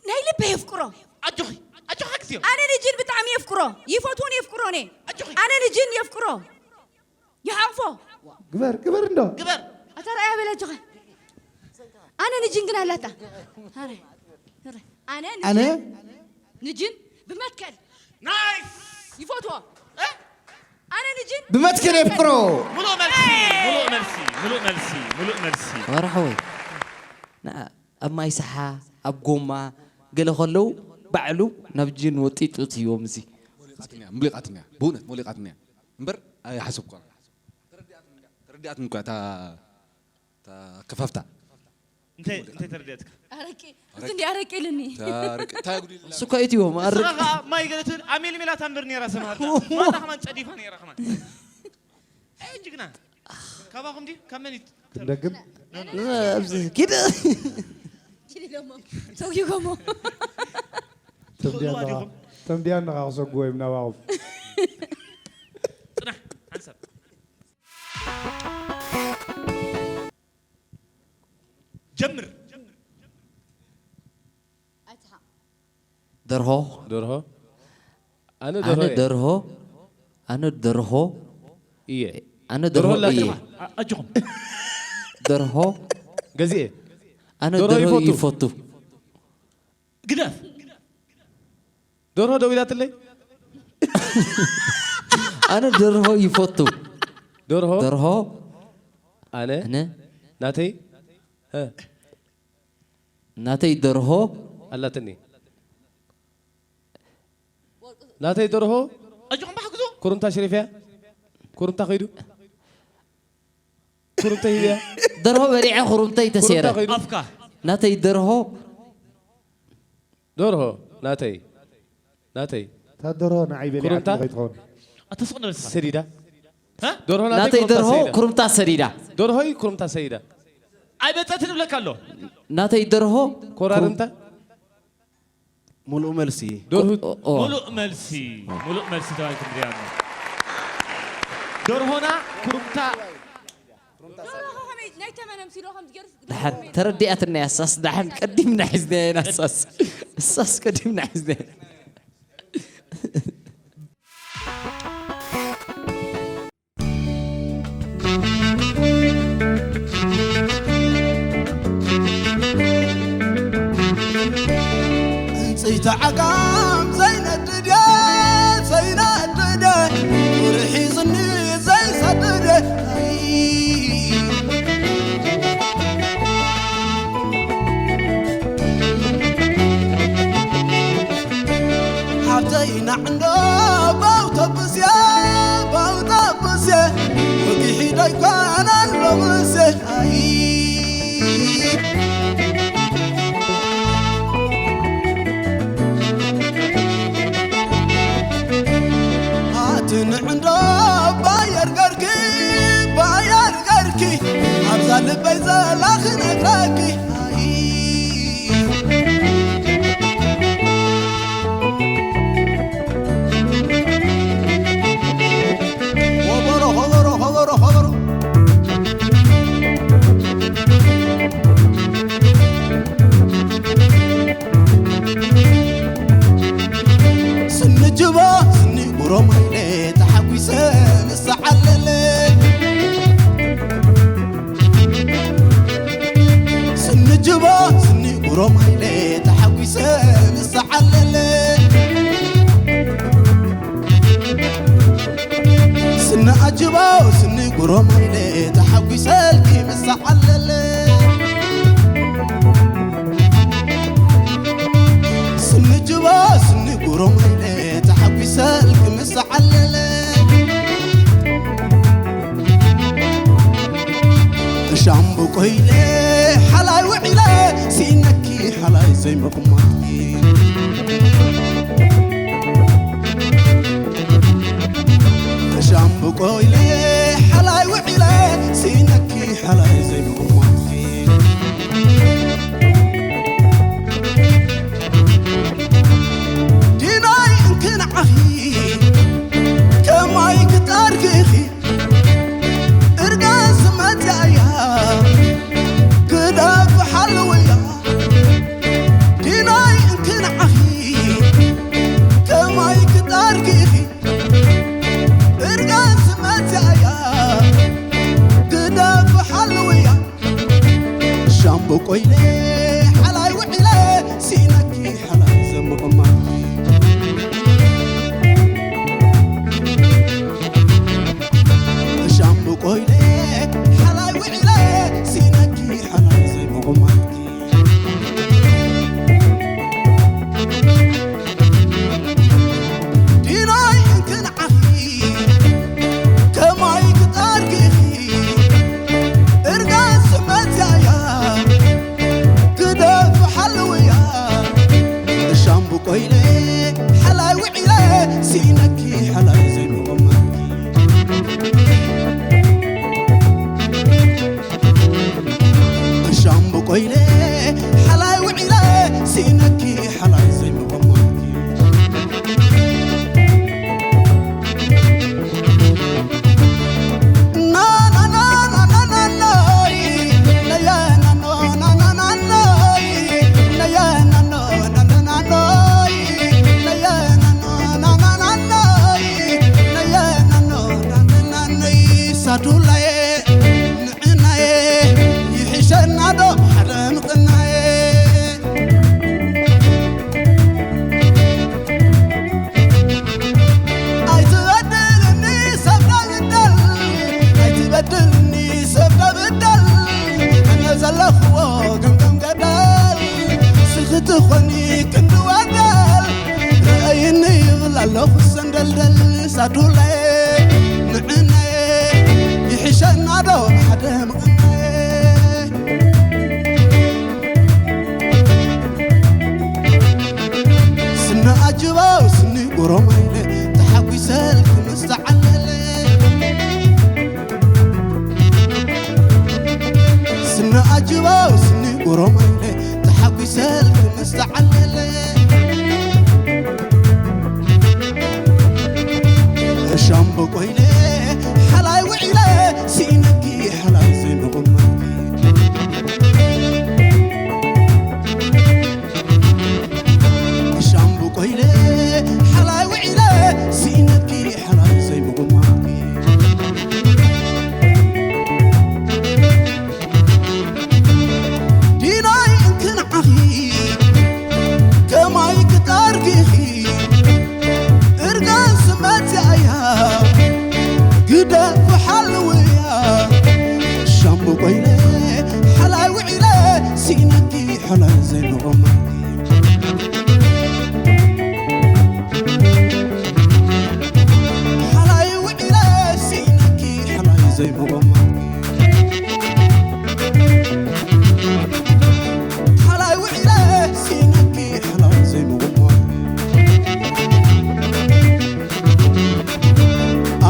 ናይ ልበይ የፍቅሮ። ኣጆኺ ኣጆኻ ግዜዮ። ኣነ ንጅን ብጣዕሚ የፍቅሮ። ይፈትዎን የፍቅሮን እየ። ኣጆኺ ኣነ ንጅን የፍቅሮ። ይሓቕፎ። ግበር ግበር እንዶ። ግበር። ኣታ ረኣያ በል ኣጆኻ። ኣነ ንጅን ግን ኣላታ። ኣረ፣ ኣረ። ኣነ ኣነ ንጅን ንጅን ብመትከል ናይስ። ይፈትዎ። እ? ኣነ ንጅን ብመትከል የፍቅሮ። ሙሉእ መልሲ ሙሉእ መልሲ ሙሉእ መልሲ ሙሉእ መልሲ። ወርሓወይ ንዓ ኣብ ማይ ሰሓ ኣብ ጎማ ገለ ከለዉ ባዕሉ ናብ ጅን ወጢጡ ትህቦም እዚ። ሞሊቓትንያ ሞሊቓትንያ ብእውነት ሞሊቓትንያ እምበር ኣይሓሰብኳን። ተረዲኣትኒ እኳ እታ እታ ከፋፍታ። እንታይ እንታይ ተረዲኣትካ? ኣረቂ እዚ እንዲ ኣረቂ ኢልኒ። ታረቂ እንታይ ጉድ ኢልና። እሱ እኮ ኢትዮም ኣረቂ። ንስኻ ኸኣ ማይ ገለ ትብል ኣሜልሜላ ታምብር ነይራ ሰምሃርታ። ማና ከማን ጸዲፋ ነይራ ከማን። ኣይ ጅግና። ካባኹም ድዩ? ካብ መን እዩ? ክንደግም? ኣብዚ ኪድ። ኪድ ኢሎሞ። ሰውዩ ጎሞ። ተምዲያ ትኽእልዋ ነኻ ዲኹም? ተምዲያ ነኻ ክሰጉ ወይም ናባኹም። ጽናሕ ሓንሳብ። ጀምር። ደርሆ። ደርሆ። ኣነ ኣነ ደርሆ እየ። ደርሆ። ኣነ ደርሆ። እየ። ኣነ ደርሆ ደርሆ እየ። ኣላትማ። ኣ- ኣጆኹም። ደርሆ። ገዚኤ። ኣነ ደርሆ ደርሆ ይፈቱ። ይፈቱ። ግደፍ። ደርሆ ደው ኢላትለይ። ኣነ ደርሆ ይፈቱ። ደርሆ። ደርሆ። ኣነ። ኣነ። ናተይ። እ። ናተይ ደርሆ። ኣላትኒ። ናተይ ደርሆ። ኣጆኹም ብሓግዞ። ኩርምታ ሽሪፍያ። ኩርምታ ከይዱ። ኩርምታ ሂብያ። ደርሆ በሊዐ ኩርምተይ ተሴረ። ኩርምታ ከይዱ። ኣፍካ። ናተይ ደርሆ። ደርሆ ናተይ ናተይ። እታ ደርሆ ንዓይ በሊዓትኒ ኩርምታ? ከይትኸውን። ኣተስቕ ንበልካ። ሰዲዳ። ሀ? ደርሆ ናተይ ናተይ ኩርምታ ደርሆ ሰይዳ። ኩርምታ ሰዲዳ። ደርሆይ ኩርምታ ሰይዳ። ኣይመጸትን እብለካ ኣሎ። ናተይ ደርሆ ኮራርምታ? ሙሉእ መልሲ። ደርሁ ኦ፣ ኦ። ሙሉእ መልሲ። ሙሉእ መልሲ ተባሂልኩም ሪኣና። ደርሆና ኩርምታ። ደርሆ ከመይ ናይ ተመን ኣምሲሎ ከም ዝገርፍ ደሓን ተረዲኣትና እያ። እሳስ ደሓን ቀዲምና ሒዝናያ ኢና። እሳስ እሳስ ቀዲምና ሒዝናያ። ዕንፀይቲ ዓጋም ዘይነድድ እየ፣ ዘይነድድ እየ፣ ቁሪ ሒዝኒ ዘይሰድድ እየ። ሓብተይ ናዕንዶ ባውቶቡስ እየ፣ ባውቶቡስ እየ፣ ወጊሒ ዶ ይኮን ኣሎ ምሴ። ኣይ። ኣቲ ንዕንዶ ባየር ገርኪ፣ ባየር ገርኪ፣ ኣብዛ ልበይ ዘላ ክነግረኪ። ኣይ። ኾበሮ፣ ኾበሮ፣ ኾበሮ፣ ኾበሮ። ስኒ ጅባ፣ ስኒ ጉሮማይለ፣ ተሓጒሰ ምስ ዓለለ። ስኒ ጅባ፣ ስኒ ጉሮማይለ፣ ተሓጒሰ ምስ ዓለለ። ስኒ ኣጅቦ፣ ስኒ ጉሮማይለ፣ ተሓጒሰልኪ ምስ ዓለለ። ስኒ ጅቦ፣ ስኒ ጉሮማይለ፣ ተሓጒሰልኪ ምስ ዓለለ። ሻምብቆ ኢለ ሓላይ ውዒለ፣ ስኢነኪ ሓላይ ዘይምቕማጥኪ። ሻምብቆ ኢለ ሓላይ ውዒለ፣ ስኢነኪ ሓላይ ዘይምቕማጥኪ። ሓላይ ውዒለ ሲነኪ ሓላይ ዘምቕማኪ ሻምብቆ ኢለ ሓላይ ውዒለ ሲነኪ ሓላይ ዘይምቕማኪ ዲናይ እንክንዓኺ ከማይ ክጣርጊኺ እርጋን ስመትያያ ግደፍ ሓልውያ ሻምብቆ ኢለ ሓላይ ውዒለ ሲነኪ ሓላይ ዘይምቕማኪ ሻምብቆ ኢለ ሓላይ ውዒለ ሲነኪ ሓላይ ዘይምቕማኪ ሳዱላየ ንዕናየ ይሕሸና ዶ ሓደ ምቕናየ ኣይትበድልኒ ሰብ ዳብደል ኣይትበድልኒ ሰብ ዳብደል ኣነ ዘለኽዎ ገምገም ገደል ስኽቲ ኾኒ ክንዲ ወደል ረአይኒ ይብል ኣለኹ ሰንደልደል ሳዱላየ ንዕናየ ይሕሸና ዶ ሓደ ምቕናየ ስነኣጅባው ስኒ ጎሮማይለ ተሓጒሰልኪ ምስ ተዓለለ ስነኣጅባው ስኒ ጎሮማይለ ተሓጒሰልኪ ምስ ተዓለለ ሻምበቆ ኢለ ሓላይ ውዒለ ስኢነኪ ሓላይ ዘይምቕማኪ ሻምብቆ ኢለ ሓላይ ውዒለ ስኢነኪ ሓላይ ዘይምቕማኪ ዲናይ እንክንዓኺ ከማይ ክጣርጊኺ እርጋን ስመትያያ ግደፍ ሓልውያ ሻምብቆ ኢለ ሓላይ ውዒለ ስኢነኪ ሓላይ ዘይምቕማኪ ሓላይ ውዒለ ስኢነኪ ሓላይ ዘይምቕማኪ ሓላይ ውዒለ ስኢነኪ ሓላይ ዘይምቕማኪ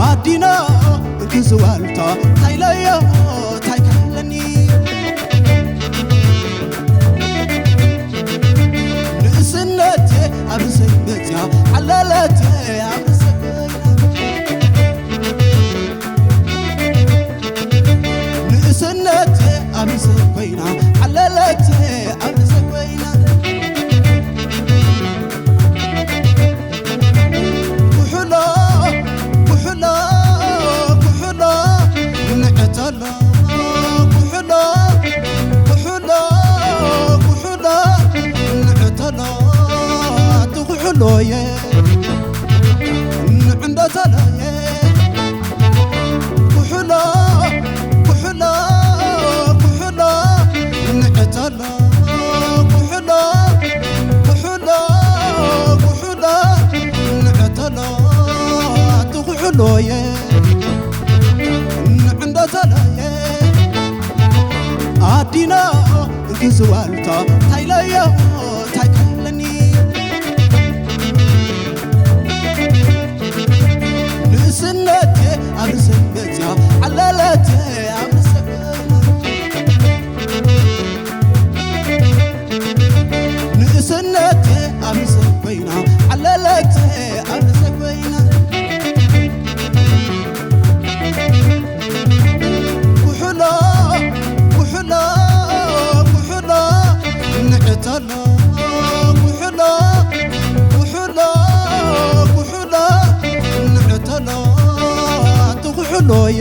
ኣዲና ግዝዋልታ ታይለዮ ታይካለኒ ንእስነቴ ኣብ ዘይመጽያ ዓለለቴ ኣብ ዘይኮይና ንእስነቴ ኣብ ዘይኮይና ዓለለቴ ኣብ ዘይኮይና ኩሕሎ ኩሕሎ ኩሕሎ ንዕተሎ ኩሕሎ ኩሕሎ ኩሕሎ ንዕተሎ ኣቲ ኩሕሎየ ንዕንደተሎየ ኩሕሎ ኩሕሎ ኩሕሎ ንዕተሎ ኩሕሎ ኩሕሎ ኩሕሎ ንዕተሎ ኣቲ ኩሕሎየ ንዕንደተሎየ ኣዲና ግዝዋልታ ታይለዮ ታይከለኒ ንእስነቴ ኣብ ርእሰይ መጽያ ዓለለቴ ኣብ ርእሰይ ንእስነቴ ኣብ ርእሰይ ኮይና ዓለለቴ ኣብ ርእሰይ ኮይና ኩሕሎ ኩሕሎ ኩሕሎ ንዕተሎ ኩሕሎ ኩሕሎ ኩሕሎ ንዕተሎ ኣቲ ኩሕሎየ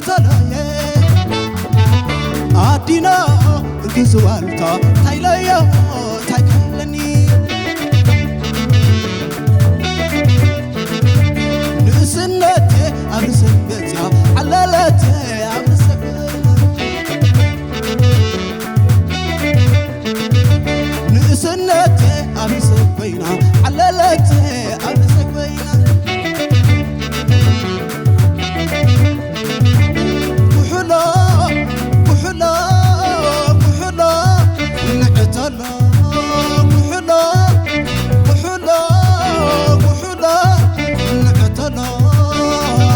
ተለየ ኣዲና እንክዝዋልታ ታይለዮ ታይከለኒ ንእስነቴ ኣብ ሰበትያ ዓለለቴ ኣብ ሰበትያ ንእስነቴ ኣብ ሰበይና ዓለለቴ ኣብ ሰበይና ኩሕሎ ኩሕሎ ኩሕሎ ንዕተሎ ኩሕሎ ኩሕሎ ኩሕሎ ንዕተሎ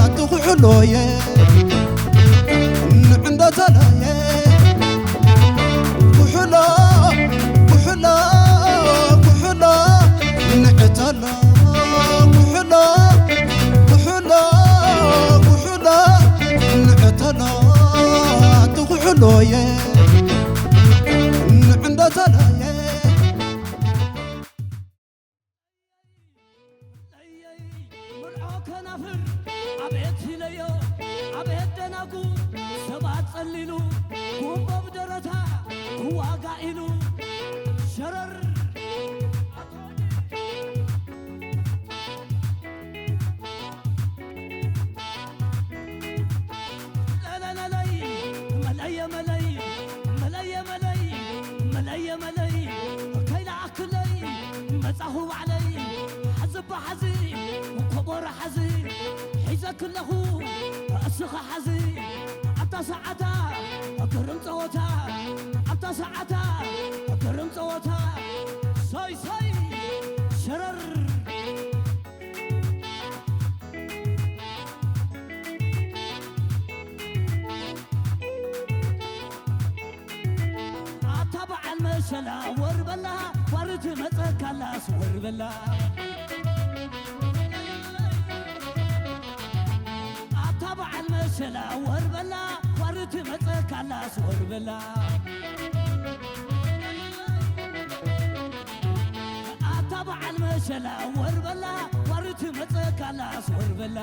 ኣቲ ኩሕሎየ ንዕንደተሎየ ኩሕሎ ኩሕሎ ኩሕሎ ንዕተሎ ኩሕሎ ኩሕሎ ኩሕሎ ንዕተሎ ኣቲ ኩሕሎየ ንዕንደተሎየ ለየይ ምርዖ ከናፍር ኣቤት ኢለዮ ኣቤት ደናጉ ሰባት ጸሊሉ ጉንቦ ብደረታ ክዋጋ ኢሉ ሸረር ለለለለይ መለየ መለይ መለየ መለይ መለየ መለይ ከይለኣክለይ መጻኹ ባዕለይ ሓዚ ባሓዚ ኮቦሮ ሓዚ ሒዘክለኹ እስኻ ሓዚ ኣብታ ሰዓታ ግርም ጸወታ ኣብታ ሰዓታ ግርም ጸወታ ሰይ ሰይ ሸረር ኣታ በዓል መሸላ ወር በላ ዋርት መጸካላስ ወር በላ ኣታ በዓል መሸላ ወር በላ ዋርት መጸካላስ ወር በላ ኣታ በዓል መሸላ ወር በላ ዋርት መጸካላስ ወር በላ